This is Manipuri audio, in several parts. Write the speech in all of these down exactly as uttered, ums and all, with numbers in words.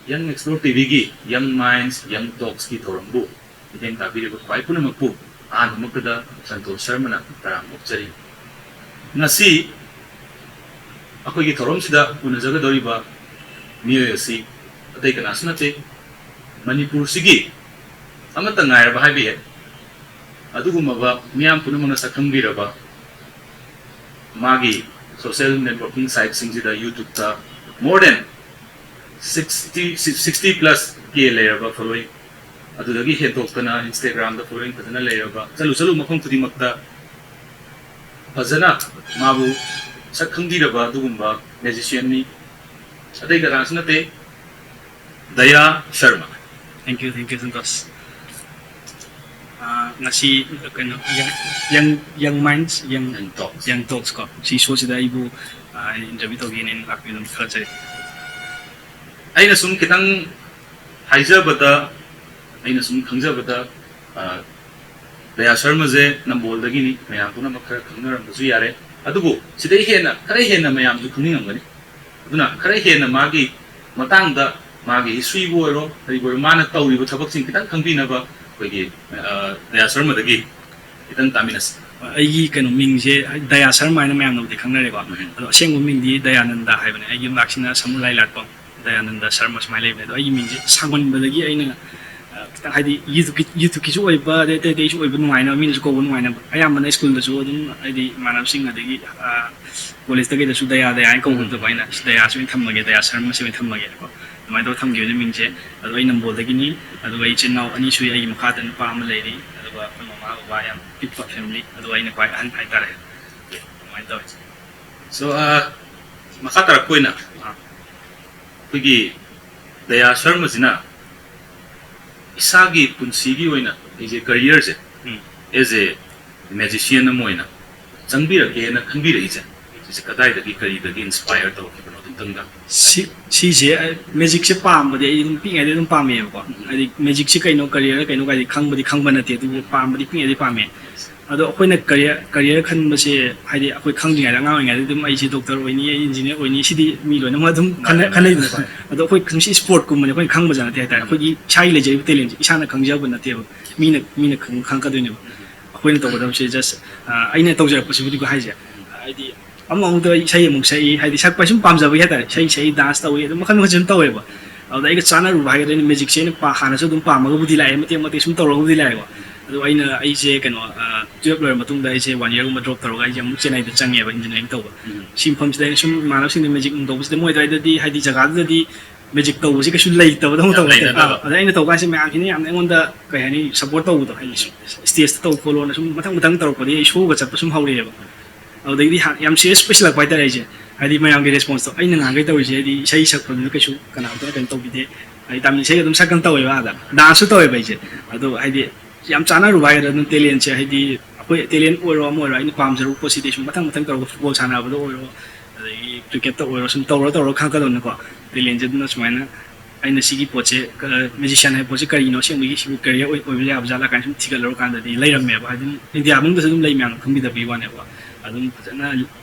Young Explore ꯇꯤꯚꯤꯒꯤ Young Minds, Young Talksꯀꯤ ꯊꯧꯔꯝꯕꯨ ꯃꯤꯠꯌꯦꯡ ꯇꯥꯕꯤꯔꯤꯕ ꯈ꯭ꯋꯥꯏ ꯄꯨꯝꯅꯃꯛꯄꯨ ꯑꯍꯥꯟꯕꯃꯛꯇꯗ ꯁꯟꯇꯣꯁ ꯁꯔꯃꯅ ꯇꯔꯥꯝꯅ ꯑꯣꯛꯆꯔꯤ꯫ ꯉꯁꯤ ꯑꯩꯈꯣꯏꯒꯤ ꯊꯧꯔꯝꯁꯤꯗ ꯎꯅꯖꯒꯗꯧꯔꯤꯕ ꯃꯤꯑꯣꯏ ꯑꯁꯤ ꯑꯇꯩ ꯀꯅꯥꯁꯨ ꯅꯠꯇꯦ, ꯃꯅꯤꯄꯨꯔꯁꯤꯒꯤ ꯑꯃꯠꯇ ꯉꯥꯏꯔꯕ ꯍꯥꯏꯕ ꯌꯥꯏ, ꯑꯗꯨꯒꯨꯝꯂꯕ ꯃꯤꯌꯥꯝ ꯄꯨꯝꯅꯃꯛꯅ ꯁꯛꯈꯪꯕꯤꯔꯕ, ꯃꯥꯒꯤ social networking siteꯁꯤꯡꯁꯤꯗ, YouTubeꯇ more than sixty, sixty plus K ꯂꯩꯔꯕ following, ꯑꯗꯨꯗꯒꯤ ꯍꯦꯟꯗꯣꯛꯇꯅ Instagramꯗ following ꯐꯖꯅ ꯂꯩꯔꯕ, ꯆꯠꯂꯨ ꯆꯠꯂꯨ ꯃꯐꯝ ꯈꯨꯗꯤꯡꯃꯛꯇ ꯐꯖꯅ ꯃꯥꯕꯨ ꯁꯛ ꯈꯪꯕꯤꯔꯕ ꯑꯗꯨꯒꯨꯝꯕ magicianꯅꯤ꯫ ꯑꯇꯩ ꯀꯅꯥꯁꯨ ꯅꯠꯇꯦ, ꯗꯌꯥ Sharma. Thank you, thank you, Santosh. ꯑꯥ, ꯉꯁꯤ ꯀꯩꯅꯣ, Young, Young, Young Minds, Young, Young Talks꯫ Young Talks ꯀꯣ, ꯁꯤ showꯁꯤꯗ ꯑꯩꯕꯨ, ꯑꯥ, interview ꯇꯧꯒꯦꯅ ꯑꯩꯅ ꯂꯥꯛꯄꯤꯕꯗ ꯊꯥꯒꯠꯆꯔꯤ꯫ ꯑꯩꯅ ꯁꯨꯝ ꯈꯤꯇꯪ ꯍꯥꯏꯖꯕꯗ, ꯑꯩꯅ ꯁꯨꯝ ꯈꯪꯖꯕꯗ, ꯑꯥ, ꯗꯌꯥ ꯁꯔꯃꯁꯦ ꯅꯝꯕꯣꯜꯗꯒꯤꯅꯤ, ꯃꯌꯥꯝ ꯄꯨꯝꯅꯃꯛ ꯈꯔ ꯈꯪꯅꯔꯝꯕꯁꯨ ꯌꯥꯔꯦ꯫ ꯑꯗꯨꯕꯨ ꯁꯤꯗꯩ ꯍꯦꯟꯅ, ꯈꯔ ꯍꯦꯟꯅ ꯃꯌꯥꯝꯁꯨ ꯈꯪꯅꯤꯡꯉꯝꯒꯅꯤ꯫ ꯑꯗꯨꯅ ꯈꯔ ꯍꯦꯟꯅ ꯃꯥꯒꯤ ꯃꯇꯥꯡꯗ, ꯃꯥꯒꯤ historyꯕꯨ ꯑꯣꯏꯔꯣ, ꯀꯔꯤꯕꯨ ꯑꯣꯏꯔꯣ, ꯃꯥꯅ ꯇꯧꯔꯤꯕ ꯊꯕꯛꯁꯤꯡ ꯈꯤꯇꯪ ꯈꯪꯕꯤꯅꯕ ꯑꯩꯈꯣꯏꯒꯤ, ꯑ, ꯗꯌꯥ ꯁꯔꯃꯗꯒꯤ ꯈꯤꯇꯪ ꯇꯥꯃꯤꯟꯅꯁꯤ꯫ ꯑꯩꯒꯤ ꯀꯩꯅꯣ ꯃꯤꯡꯁꯦ ꯗꯌꯥ ꯁꯔꯃ ꯍꯥꯏꯅ ꯃꯌꯥꯝꯅꯕꯨꯗꯤ ꯈꯪꯅꯔꯦꯀꯣ꯫ ꯎꯝ꯫ ꯑꯗꯣ ꯑꯁꯦꯡꯕ ꯃꯤꯡꯗꯤ ꯗꯌꯥꯅꯟꯗ ꯍꯥꯏꯕꯅꯦ꯫ ꯑꯩꯒꯤ ꯌꯨꯝꯅꯥꯛꯁꯤꯅ ꯁꯃꯨ ꯂꯥꯏꯂꯥꯛꯄꯝ꯫ ꯗꯌꯥꯅꯟꯗ ꯁꯔꯃ ꯁꯨꯃꯥꯏꯅ ꯂꯩꯕꯅꯦ꯫ ꯑꯗꯣ ꯑꯩꯒꯤ ꯃꯤꯡꯁꯦ ꯁꯥꯡꯃꯟꯕꯗꯒꯤ ꯑꯩꯅ, ꯑ, ꯈꯤꯇꯪ ꯍꯥꯏꯗꯤ YouTubeꯀꯤ, YouTubeꯀꯤꯁꯨ ꯑꯣꯏꯕ, ꯑꯗꯩ ꯑꯇꯩ ꯑꯇꯩꯁꯨ ꯑꯣꯏꯕ ꯅꯨꯡꯉꯥꯏꯅꯕ, ꯃꯤꯅꯁꯨ ꯀꯧꯕ ꯅꯨꯡꯉꯥꯏꯅꯕ꯫ ꯑꯌꯥꯝꯕꯅ ꯁ꯭ꯀꯨꯜꯗꯁꯨ ꯑꯗꯨꯝ ꯍꯥꯏꯗꯤ ꯏꯃꯥꯟꯅꯕꯁꯤꯡ ꯑꯗꯒꯤ, ꯑ, ꯀꯣꯂꯦꯖꯇ ꯀꯩꯗꯁꯨ ꯗꯌꯥ ꯗꯌꯥ ꯍꯥꯏꯅ ꯀꯧꯕꯗꯨꯗꯀꯣ, ꯑꯩꯅ ꯗꯌꯥꯁꯦ ꯑꯣꯏꯅ ꯊꯝꯃꯒꯦ, ꯗꯌꯥ ꯁꯔꯃꯁꯦ ꯑꯣꯏꯅ ꯊꯝꯃꯒꯦꯅꯀꯣ, ꯑꯗꯨꯃꯥꯏꯅ ꯇꯧꯔ ꯊꯝꯈꯤꯕꯅꯦ ꯃꯤꯡꯁꯦ꯫ ꯑꯗꯣ ꯑꯩ ꯅꯝꯕꯣꯜꯗꯒꯤꯅꯤ, ꯑꯗꯨꯒ ꯑꯩ ꯏꯆꯤꯟ ꯏꯅꯥꯎ ꯑꯅꯤ ꯁꯨꯏ, ꯑꯩꯒꯤ ꯃꯈꯥꯗ ꯅꯨꯄꯥ ꯑꯃ ꯂꯩꯔꯤ, ꯑꯗꯨꯒ ꯑꯩꯈꯣꯏ ꯃꯃꯥ ꯕꯕꯥ ꯌꯥꯝ ꯄꯤꯛꯄ family, ꯑꯗꯨꯒ ꯑꯩꯅ ꯈ꯭ꯋꯥꯏ ꯑꯍꯟ ꯍꯥꯏꯇꯥꯔꯦ꯫ ꯑꯗꯨꯃꯥꯏꯅ ꯇꯧꯋꯦ꯫ So, ꯑ, ꯃꯈꯥ ꯇꯥꯔꯛꯄ ꯑꯣꯏꯅ ꯑꯩꯈꯣꯏꯒꯤ ꯗꯌꯥ ꯁꯔꯃꯁꯤꯅ ꯏꯁꯥꯒꯤ ꯄꯨꯟꯁꯤꯒꯤ ꯑꯣꯏꯅ ꯑꯩꯁꯦ careerꯁꯦ ꯎꯝ꯫ As a magician ꯑꯃ ꯑꯣꯏꯅ ꯆꯪꯕꯤꯔꯛꯀꯦꯅ ꯈꯟꯕꯤꯔꯛꯏꯁꯦ, ꯁꯤꯁꯦ ꯀꯗꯥꯏꯗꯒꯤ, ꯀꯔꯤꯗꯒꯤ inspire ꯇꯧꯔꯛꯈꯤꯕꯅꯣ ꯑꯗꯨꯝꯇꯪꯒ? ꯁꯤ-, ꯁꯤꯁꯦ, ꯑꯩ magicꯁꯦ ꯄꯥꯝꯕꯗꯤ ꯑꯩ ꯑꯗꯨꯝ ꯄꯤꯛꯏꯉꯩꯗꯩ ꯑꯗꯨꯝ ꯄꯥꯝꯃꯦꯕꯀꯣ꯫ ꯎꯝ꯫ ꯍꯥꯏꯗꯤ magicꯁꯦ ꯀꯩꯅꯣ, careerꯔ ꯀꯩꯅꯣ ꯀꯥꯏꯗꯤ ꯈꯪꯕꯗꯤ ꯈꯪꯕ ꯅꯠꯇꯦ, ꯑꯗꯨꯕꯨ ꯄꯥꯝꯕꯗꯤ ꯄꯤꯛꯏꯉꯩꯗꯩ ꯄꯥꯝꯃꯦ꯫ ꯑꯗꯣ ꯑꯩꯈꯣꯏꯅ ꯀꯔꯤꯌꯔ ꯀꯔꯤꯌꯔ ꯈꯟꯕꯁꯦ, ꯍꯥꯏꯗꯤ ꯑꯩꯈꯣꯏ ꯈꯪꯗ꯭ꯔꯤꯉꯩꯗ, ꯑꯉꯥꯡ ꯑꯣꯏꯔꯤꯉꯩꯗ ꯑꯗꯨꯝ ꯑꯩꯁꯦ ꯗꯣꯛꯇꯔ ꯑꯣꯏꯅꯤ, ꯑꯩ ꯏꯟꯖꯤꯅꯤꯌꯥꯔ ꯑꯣꯏꯅꯤ, ꯁꯤꯗꯤ ꯃꯤ ꯂꯣꯏꯅꯃꯛ ꯑꯗꯨꯝ ꯈꯟꯅ- ꯃꯥꯅꯦ, ꯈꯟꯅꯩꯗꯅꯀꯣ꯫ ꯑꯗꯣ ꯑꯩꯈꯣꯏ ꯁꯤ ꯁ꯭ꯄꯣꯔꯠꯀꯨꯝꯕꯅꯤ ꯑꯩꯈꯣꯏꯅ ꯈꯪꯕꯖꯥꯠ ꯅꯠꯇꯦ ꯍꯥꯏꯇꯥꯔꯦ꯫ ꯑꯩꯈꯣꯏꯒꯤ ꯏꯁꯥꯒꯤ ꯂꯩꯖꯔꯤꯕ ꯇꯦꯂꯦꯟꯁꯦ ꯏꯁꯥꯅ ꯈꯪꯖꯕ ꯅꯠꯇꯦꯕ, ꯃꯤꯅ ꯃꯤꯅ ꯈꯪ- ꯈꯪꯉꯛꯀꯗꯣꯏꯅꯦꯕ꯫ ꯑꯩꯈꯣꯏꯅ ꯇꯧꯒꯗꯕꯁꯦ ꯖꯁ ꯑꯩꯅ ꯇꯧꯖꯔꯛꯄꯁꯤꯕꯨꯗꯤꯀꯣ ꯍꯥꯏꯁꯦ, ꯍꯥꯏꯗꯤ ꯑꯃꯃꯨꯛꯇ ꯏꯁꯩ ꯑꯃꯨꯛ ꯁꯛꯏ, ꯍꯥꯏꯗꯤ ꯁꯛꯄ ꯁꯨꯝ ꯄꯥꯝꯖꯕꯒꯤ ꯍꯥꯏꯇꯥꯔꯦ, ꯏꯁꯩ ꯁꯛꯏ, ꯗꯥꯟꯁ ꯇꯧꯏ, ꯑꯗꯨꯝ ꯃꯈꯜ ꯃꯈꯜ ꯁꯨꯝ ꯇꯧꯋꯦꯕ꯫ ꯑꯗꯨꯗ ꯑꯩꯒ ꯆꯥꯟꯅꯔꯨꯕ ꯍꯥꯏꯒꯗ꯭ꯔꯥ, ꯑꯩꯅ ꯃ꯭ꯌꯨꯖꯤꯛꯁꯦ ꯑꯩꯅ ꯄꯥ- ꯍꯥꯟꯅꯁꯨ ꯑꯗꯨꯝ ꯄꯥꯝꯃꯒꯕꯨꯗꯤ ꯂꯥꯛꯑꯦ, ꯃꯇꯦꯛ ꯃꯇꯦꯛ ꯁꯨꯝ ꯇꯧꯔꯒꯕꯨꯗꯤ ꯂꯥꯛꯑꯦꯀꯣ꯫ ꯑꯗꯣ ꯑꯩꯅ ꯑꯩꯁꯦ ꯀꯩꯅꯣ ꯇꯨꯌꯦꯜꯞ ꯂꯣꯏꯔ ꯃꯇꯨꯡꯗ ꯑꯩꯁꯦ ꯋꯥꯟ ꯌꯔꯒꯨꯝꯕ ꯗ꯭ꯔꯣꯞ ꯇꯧꯔꯒ ꯑꯩꯁꯦ ꯑꯃꯨꯛ ꯆꯦꯟꯅꯥꯏꯗ ꯆꯪꯉꯦꯕ ꯏꯟꯖꯤꯅꯤꯌꯥꯔꯤꯡ ꯇꯧꯕ꯫ ꯎꯝ꯫ ꯁꯤ ꯃꯐꯝꯁꯤꯗ ꯑꯩꯅ ꯁꯨꯝ ꯏꯃꯥꯟꯅꯕꯁꯤꯡꯅ ꯃ꯭ꯌꯨꯖꯤꯛ ꯅꯨꯡ ꯇꯧꯕꯁꯤꯗ ꯃꯣꯏ ꯑꯗꯨꯋꯥꯏꯗꯗꯤ ꯍꯥꯏꯗꯤ ꯖꯒꯥꯗꯨꯗꯗꯤ ꯃ꯭ꯌꯨꯖꯤꯛ ꯇꯧꯕꯁꯤ ꯀꯩꯁꯨ ꯂꯩꯇꯕꯗꯧꯅ ꯌꯥꯝ ꯇꯧꯕ ꯍꯥꯏꯇꯥꯔꯦ꯫ ꯂꯩꯅꯗꯕ꯫ ꯑꯥ, ꯑꯗ ꯑꯩꯅ ꯇꯧꯕ ꯀꯥꯟꯁꯦ ꯃꯌꯥꯝꯁꯤꯅ ꯌꯥꯝꯅ ꯑꯩꯉꯣꯟꯗ ꯀꯩ ꯍꯥꯏꯅꯤ, ꯁꯞꯄꯣꯔꯠ ꯇꯧꯕꯗꯣ, ꯍꯥꯏꯗꯤ ꯎꯝ꯫ ꯁ꯭ꯇꯦꯖꯇ ꯇꯧ ꯈꯣꯠꯂꯣꯅ ꯁꯨꯝ ꯃꯊꯪ ꯃꯊꯪ ꯇꯧꯔꯛꯄꯗꯒꯤ ꯑꯩ ꯁꯣꯒ ꯆꯠꯄ ꯁꯨꯝ ꯍꯧꯔꯛꯑꯦꯕ꯫ ꯑꯗꯨꯗꯒꯤꯗꯤ ꯍꯥ- ꯌꯥꯝ ꯁꯤꯔꯤꯌꯁ ꯑꯣꯏꯁꯤꯜꯂꯛꯄ ꯍꯥꯏꯇꯥꯔꯦ ꯑꯩꯁꯦ, ꯍꯥꯏꯗꯤ ꯃꯌꯥꯝꯒꯤ ꯔꯦꯁꯄꯣꯟꯁꯇꯣ꯫ ꯑꯩꯅ ꯉꯥꯡꯈꯩ ꯇꯧꯔꯤꯁꯦ ꯍꯥꯏꯗꯤ ꯏꯁꯩ ꯁꯛꯄꯗꯨꯅ ꯀꯩꯁꯨ ꯀꯅꯥꯝꯇꯅ ꯀꯩꯅꯣ ꯇꯧꯕꯤꯗꯦ, ꯍꯥꯏꯗꯤ ꯇꯥꯃꯤꯜ ꯏꯁꯩ ꯑꯗꯨꯝ ꯁꯛꯀꯅ ꯇꯧꯋꯦꯕ, ꯑꯥꯗ ꯗꯥꯟꯁꯁꯨ ꯇꯧꯋꯦꯕ ꯑꯩꯁꯦ꯫ ꯑꯗꯣ ꯍꯥꯏꯗꯤ ꯌꯥꯝ ꯆꯥꯟꯅꯔꯨꯕ ꯍꯥꯏꯒꯗ꯭ꯔꯥ, ꯑꯗꯨꯝ ꯇꯦꯂꯦꯟꯁꯦ, ꯍꯥꯏꯗꯤ ꯑꯩꯈꯣꯏ ꯇꯦꯂꯦꯟ ꯑꯣꯏꯔꯣ ꯑꯃ ꯑꯣꯏꯔꯣ, ꯑꯩꯅ ꯄꯥꯝꯖꯔꯨꯕ ꯄꯣꯠꯁꯤꯗꯤ ꯁꯨꯝ ꯃꯊꯪ ꯃꯊꯪ ꯇꯧꯔꯒ, ꯐꯨꯠꯕꯣꯜ ꯁꯥꯟꯅꯕꯗ ꯑꯣꯏꯔꯣ, ꯑꯗꯒꯤ ꯀ꯭ꯔꯤꯀꯦꯠꯇ ꯑꯣꯏꯔꯣ, ꯁꯨꯝ ꯇꯧꯔ ꯇꯧꯔ ꯈꯪꯉꯛꯀꯗꯧꯅꯤꯀꯣ꯫ ꯇꯦꯂꯦꯟꯁꯦ ꯑꯗꯨꯅ ꯁꯨꯃꯥꯏꯅ ꯑꯩꯅ ꯁꯤꯒꯤ ꯄꯣꯠꯁꯦ ꯃ꯭ꯌꯨꯖꯤꯁꯤꯌꯥꯟ ꯍꯥꯏꯕ ꯄꯣꯠꯁꯦ ꯀꯔꯤꯅꯣ, ꯑꯁꯦꯡꯕꯒꯤ ꯁꯤꯕꯨ ꯀꯦꯔꯤꯌꯔ ꯑꯣꯏꯕ ꯌꯥꯕ ꯖꯥꯠꯂꯥ ꯀꯥꯏꯅ ꯁꯨꯝ ꯊꯤꯒꯠꯂꯨꯔꯀꯥꯟꯗꯗꯤ ꯂꯩꯔꯝꯃꯦꯕ꯫ ꯍꯥꯏꯗꯤ ꯏꯟꯗꯤꯌꯥ ꯃꯅꯨꯡꯗꯁꯨ ꯑꯗꯨꯝ ꯂꯩ, ꯃꯌꯥꯝꯅ ꯈꯪꯕꯤꯗꯕꯒꯤ ꯋꯥꯅꯦꯕ꯫ ꯑꯗꯨꯝ ꯐꯖꯅ